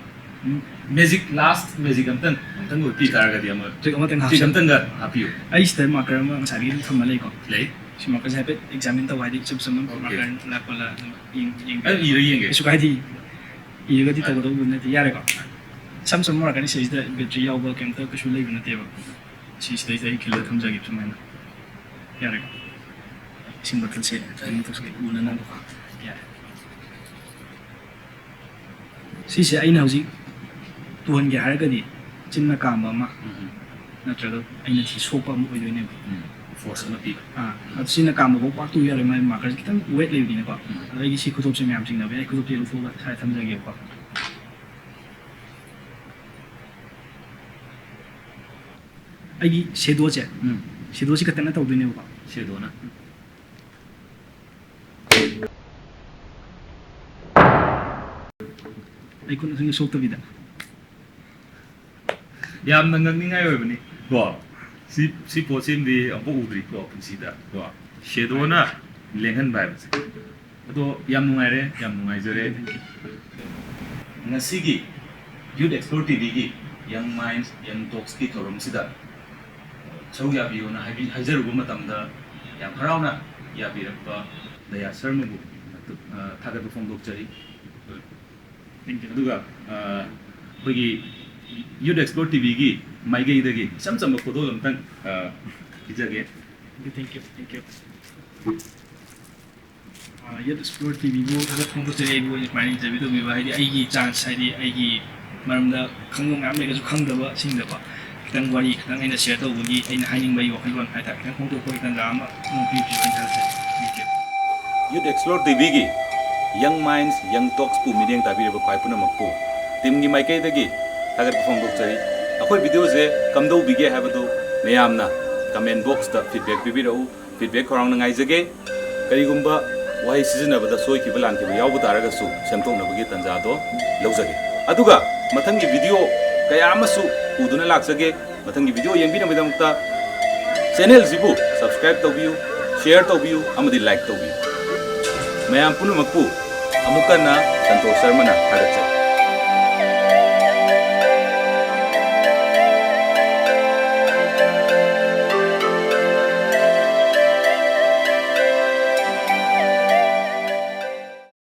Magic, last magic ꯑꯝꯇꯪ, ꯑꯝꯇꯪ ꯎꯠꯄꯤ ꯇꯥꯔꯒꯗꯤ ꯑꯃ trick ꯑꯃꯇꯪ trick ꯍꯥꯞꯁꯤ꯫ ꯑꯝꯇꯪꯒ ꯍꯥꯞꯄꯤꯌꯨ꯫ ꯑꯩ ꯁꯤꯗ marker ꯑꯃ ꯉꯁꯥꯏꯗꯒꯤ ꯑꯗꯨꯝ ꯊꯝꯃ ꯂꯩꯀꯣ꯫ ꯂꯩ꯫ ꯁꯤ markerꯁꯦ ꯍꯥꯏꯐꯦꯠ examine ꯇꯧ, ꯍꯥꯏꯗꯤ ꯏꯆꯝ ꯆꯝꯕ Okay. Marker ꯂꯥꯛꯄ ꯂꯥ-, ꯑꯗꯨꯝ ꯌꯦꯡ-, ꯌꯦꯡꯕꯤꯌꯨ꯫ ꯑꯩ ꯏꯔ ꯌꯦꯡꯒꯦ꯫ ꯀꯩꯁꯨ ꯀꯥꯏꯗꯦ꯫ ꯏꯔꯒꯗꯤ ꯑ꯫ ꯇꯧꯒꯗꯧꯕ ꯅꯠꯇꯦ, ꯌꯥꯔꯦꯀꯣ? ꯏꯆꯝ ꯆꯝꯕ markerꯅꯤ, ꯁꯤꯗꯩꯁꯤꯗ battery ꯌꯥꯎꯕ ꯀꯩꯝꯇ ꯀꯩꯁꯨ ꯂꯩꯕ ꯅꯠꯇꯦꯕ꯫ ꯁꯤ ꯁꯤꯗꯩꯁꯤꯗ ꯑꯩ ꯈꯤꯜꯂꯒ ꯊꯝꯖꯒꯦ ꯁꯨꯃꯥꯏꯅ꯫ ꯌꯥꯔꯦꯀꯣ? ꯏꯁꯤꯡ bottleꯁꯦ ꯀꯩꯅꯣ ꯇꯧꯁꯜꯂꯦ, ꯎꯅꯅꯕꯀꯣ꯫ ꯌꯥꯔꯦ꯫ ꯁꯤꯁꯦ ꯑꯩꯅ ꯍꯧꯖꯤꯛ ꯇꯨꯍꯟꯒꯦ ꯍꯥꯏꯔꯒꯗꯤ ꯆꯤꯟꯅ ꯀꯥꯝꯕ ꯑꯃ ꯎꯝ꯫ ꯅꯠꯇ꯭ꯔꯒ ꯑꯩꯅ ꯁꯤ ꯁꯣꯛꯄ ꯑꯃ ꯑꯣꯏꯗꯣꯏꯅꯦꯕ꯫ ꯎꯝ꯫ Force ꯑꯃ ꯄꯤꯕ꯫ ꯑꯥ, ꯑꯗꯨ ꯆꯤꯟꯅ ꯀꯥꯝꯕ ꯐꯥꯎ ꯄꯥꯛ ꯇꯨ ꯌꯥꯔꯣꯏ, ꯃꯥꯒꯤ markerꯁꯦ ꯈꯤꯇꯪ weight ꯂꯩꯕꯅꯤꯅꯀꯣ꯫ ꯎꯝ꯫ ꯑꯗꯣ ꯑꯩꯒꯤ ꯁꯤ ꯈꯨꯗꯣꯞꯁꯦ ꯃꯌꯥꯝ ꯆꯤꯡꯅꯕ ꯌꯥꯏ, ꯑꯩ ꯈꯨꯗꯣꯞꯁꯦ ꯂꯧꯊꯣꯛꯑꯒ ꯁ꯭ꯋꯥꯏꯗ ꯊꯝꯖꯒꯦꯕꯀꯣ꯫ ꯑꯩꯒꯤ shadowꯁꯦ, ꯎꯝ꯫ Shadowꯁꯤ ꯈꯛꯇꯅ ꯇꯧꯗꯣꯏꯅꯦꯕꯀꯣ꯫ Shadowꯅ꯫ ꯑꯩ ꯈꯨꯠ ꯑꯁꯤꯒ ꯁꯣꯛꯇꯕꯤꯗ꯫ ꯌꯥꯝꯅ ꯉꯛꯅꯤꯡꯉꯥꯏ ꯑꯣꯏꯕꯅꯤ ꯀꯣ꯫ ꯁꯤ, ꯁꯤ ꯄꯣꯠꯁꯤꯃꯗꯤ ꯑꯃꯨꯛ ꯎꯗ꯭ꯔꯤ ꯀꯣ ꯄꯨꯟꯁꯤꯗ ꯀꯣ꯫ Shadowꯅ ꯂꯦꯡꯍꯟꯕ ꯍꯥꯏꯕꯁꯦ꯫ ꯑꯗꯣ ꯌꯥꯝ ꯅꯨꯡꯉꯥꯏꯔꯦ, ꯌꯥꯝ ꯅꯨꯡꯉꯥꯏꯖꯔꯦ꯫ ꯉꯁꯤꯒꯤ Youth Explore TVꯒꯤ Young Minds, Young Talksꯀꯤ ꯊꯧꯔꯝꯁꯤꯗ ꯁꯔꯨꯛ ꯌꯥꯕꯤꯌꯣꯅ ꯍꯥꯏꯕꯤ-, ꯍꯥꯏꯖꯔꯨꯕ ꯃꯇꯝꯗ ꯌꯥꯝ ꯍꯔꯥꯎꯅ ꯌꯥꯕꯤꯔꯛꯄ ꯗꯌꯥ ꯁꯔꯃꯕꯨ, ꯑ, ꯊꯥꯒꯠꯄ ꯐꯣꯡꯗꯣꯛꯆꯔꯤ꯫ Thank you. ꯑꯗꯨꯒ, ꯑ, ꯑꯩꯈꯣꯏꯒꯤ Youth Explore TVꯒꯤ ꯃꯥꯏꯀꯩꯗꯒꯤ ꯏꯆꯝ ꯆꯝꯕ ꯈꯨꯗꯣꯜ ꯑꯃꯇꯪ, ꯑ, ꯄꯤꯖꯒꯦ꯫ Thank you, thank you, thank you. ꯑ, Youth Explore TVꯕꯨ ꯊꯥꯒꯠ ꯐꯣꯡꯗꯣꯛꯆꯔꯤ, ꯑꯩꯕꯨ ꯑꯣꯏꯅ ꯁꯨꯃꯥꯏꯅ interview ꯇꯧꯕꯤꯕ, ꯍꯥꯏꯗꯤ ꯑꯩꯒꯤ chance, ꯍꯥꯏꯗꯤ ꯑꯩꯒꯤ ꯃꯔꯝꯗ ꯈꯪꯕ ꯃꯌꯥꯝ ꯂꯩꯔꯒꯁꯨ ꯈꯪꯗꯕꯁꯤꯡꯗꯀꯣ, ꯈꯤꯇꯪ ꯋꯥꯔꯤ ꯈꯤꯇꯪ ꯑꯩꯅ share ꯇꯧꯕꯒꯤ ꯑꯩꯅ ꯍꯥꯏꯅꯤꯡꯕꯒꯤ ꯋꯥꯈꯜꯂꯣꯟ ꯍꯥꯏꯇꯥꯔꯦ, ꯈꯤꯇꯪ ꯐꯣꯡꯗꯣꯛꯄꯒꯤ ꯇꯥꯟꯖꯥ ꯑꯃ ꯑꯗꯨꯝ ꯄꯤꯕꯤꯌꯨ ꯍꯥꯏꯅ ꯊꯥꯖꯩ꯫ Thank you. Youth Explore TVꯒꯤ Young Minds, Young Talksꯄꯨ ꯃꯤꯠꯌꯦꯡ ꯇꯥꯕꯤꯔꯤꯕ ꯈ꯭ꯋꯥꯏ ꯄꯨꯝꯅꯃꯛꯄꯨ teamꯒꯤ ꯃꯥꯏꯀꯩꯗꯒꯤ ꯊꯥꯒꯠꯄ ꯐꯣꯡꯗꯣꯛꯆꯔꯤ꯫ ꯑꯩꯈꯣꯏ videoꯁꯦ ꯀꯝꯗꯧꯕꯤꯒꯦ ꯍꯥꯏꯕꯗꯨ ꯃꯌꯥꯝꯅ comment boxꯇ feedback ꯄꯤꯕꯤꯔꯛꯎ꯫ Feedback ꯈꯧꯔꯥꯡꯅ ꯉꯥꯏꯖꯒꯦ꯫ ꯀꯔꯤꯒꯨꯝꯕ ꯋꯥꯍꯩ ꯁꯤꯖꯤꯟꯅꯕꯗ ꯁꯣꯏꯈꯤꯕ ꯂꯥꯟꯈꯤꯕ ꯌꯥꯎꯕ ꯇꯥꯔꯒꯁꯨ ꯁꯦꯝꯗꯣꯛꯅꯕꯒꯤ ꯇꯥꯟꯖꯥꯗꯣ ꯂꯧꯖꯒꯦ꯫ ꯑꯗꯨꯒ ꯃꯊꯪꯒꯤ video ꯀꯌꯥ ꯑꯃꯁꯨ ꯄꯨꯗꯨꯅ ꯂꯥꯛꯆꯒꯦ꯫ ꯃꯊꯪꯒꯤ video ꯌꯦꯡꯕꯤꯅꯕꯒꯤꯗꯃꯛꯇ channelꯁꯤꯕꯨ subscribe ꯇꯧꯕꯤꯌꯨ, share ꯇꯧꯕꯤꯌꯨ ꯑꯃꯗꯤ like ꯇꯧꯕꯤꯌꯨ꯫ ꯃꯌꯥꯝ ꯄꯨꯝꯅꯃꯛꯄꯨ ꯑꯃꯨꯛ ꯍꯟꯅ ꯁꯟꯇꯣꯁ ꯁꯔꯃꯅ ꯊꯥꯒꯠꯆꯔꯤ꯫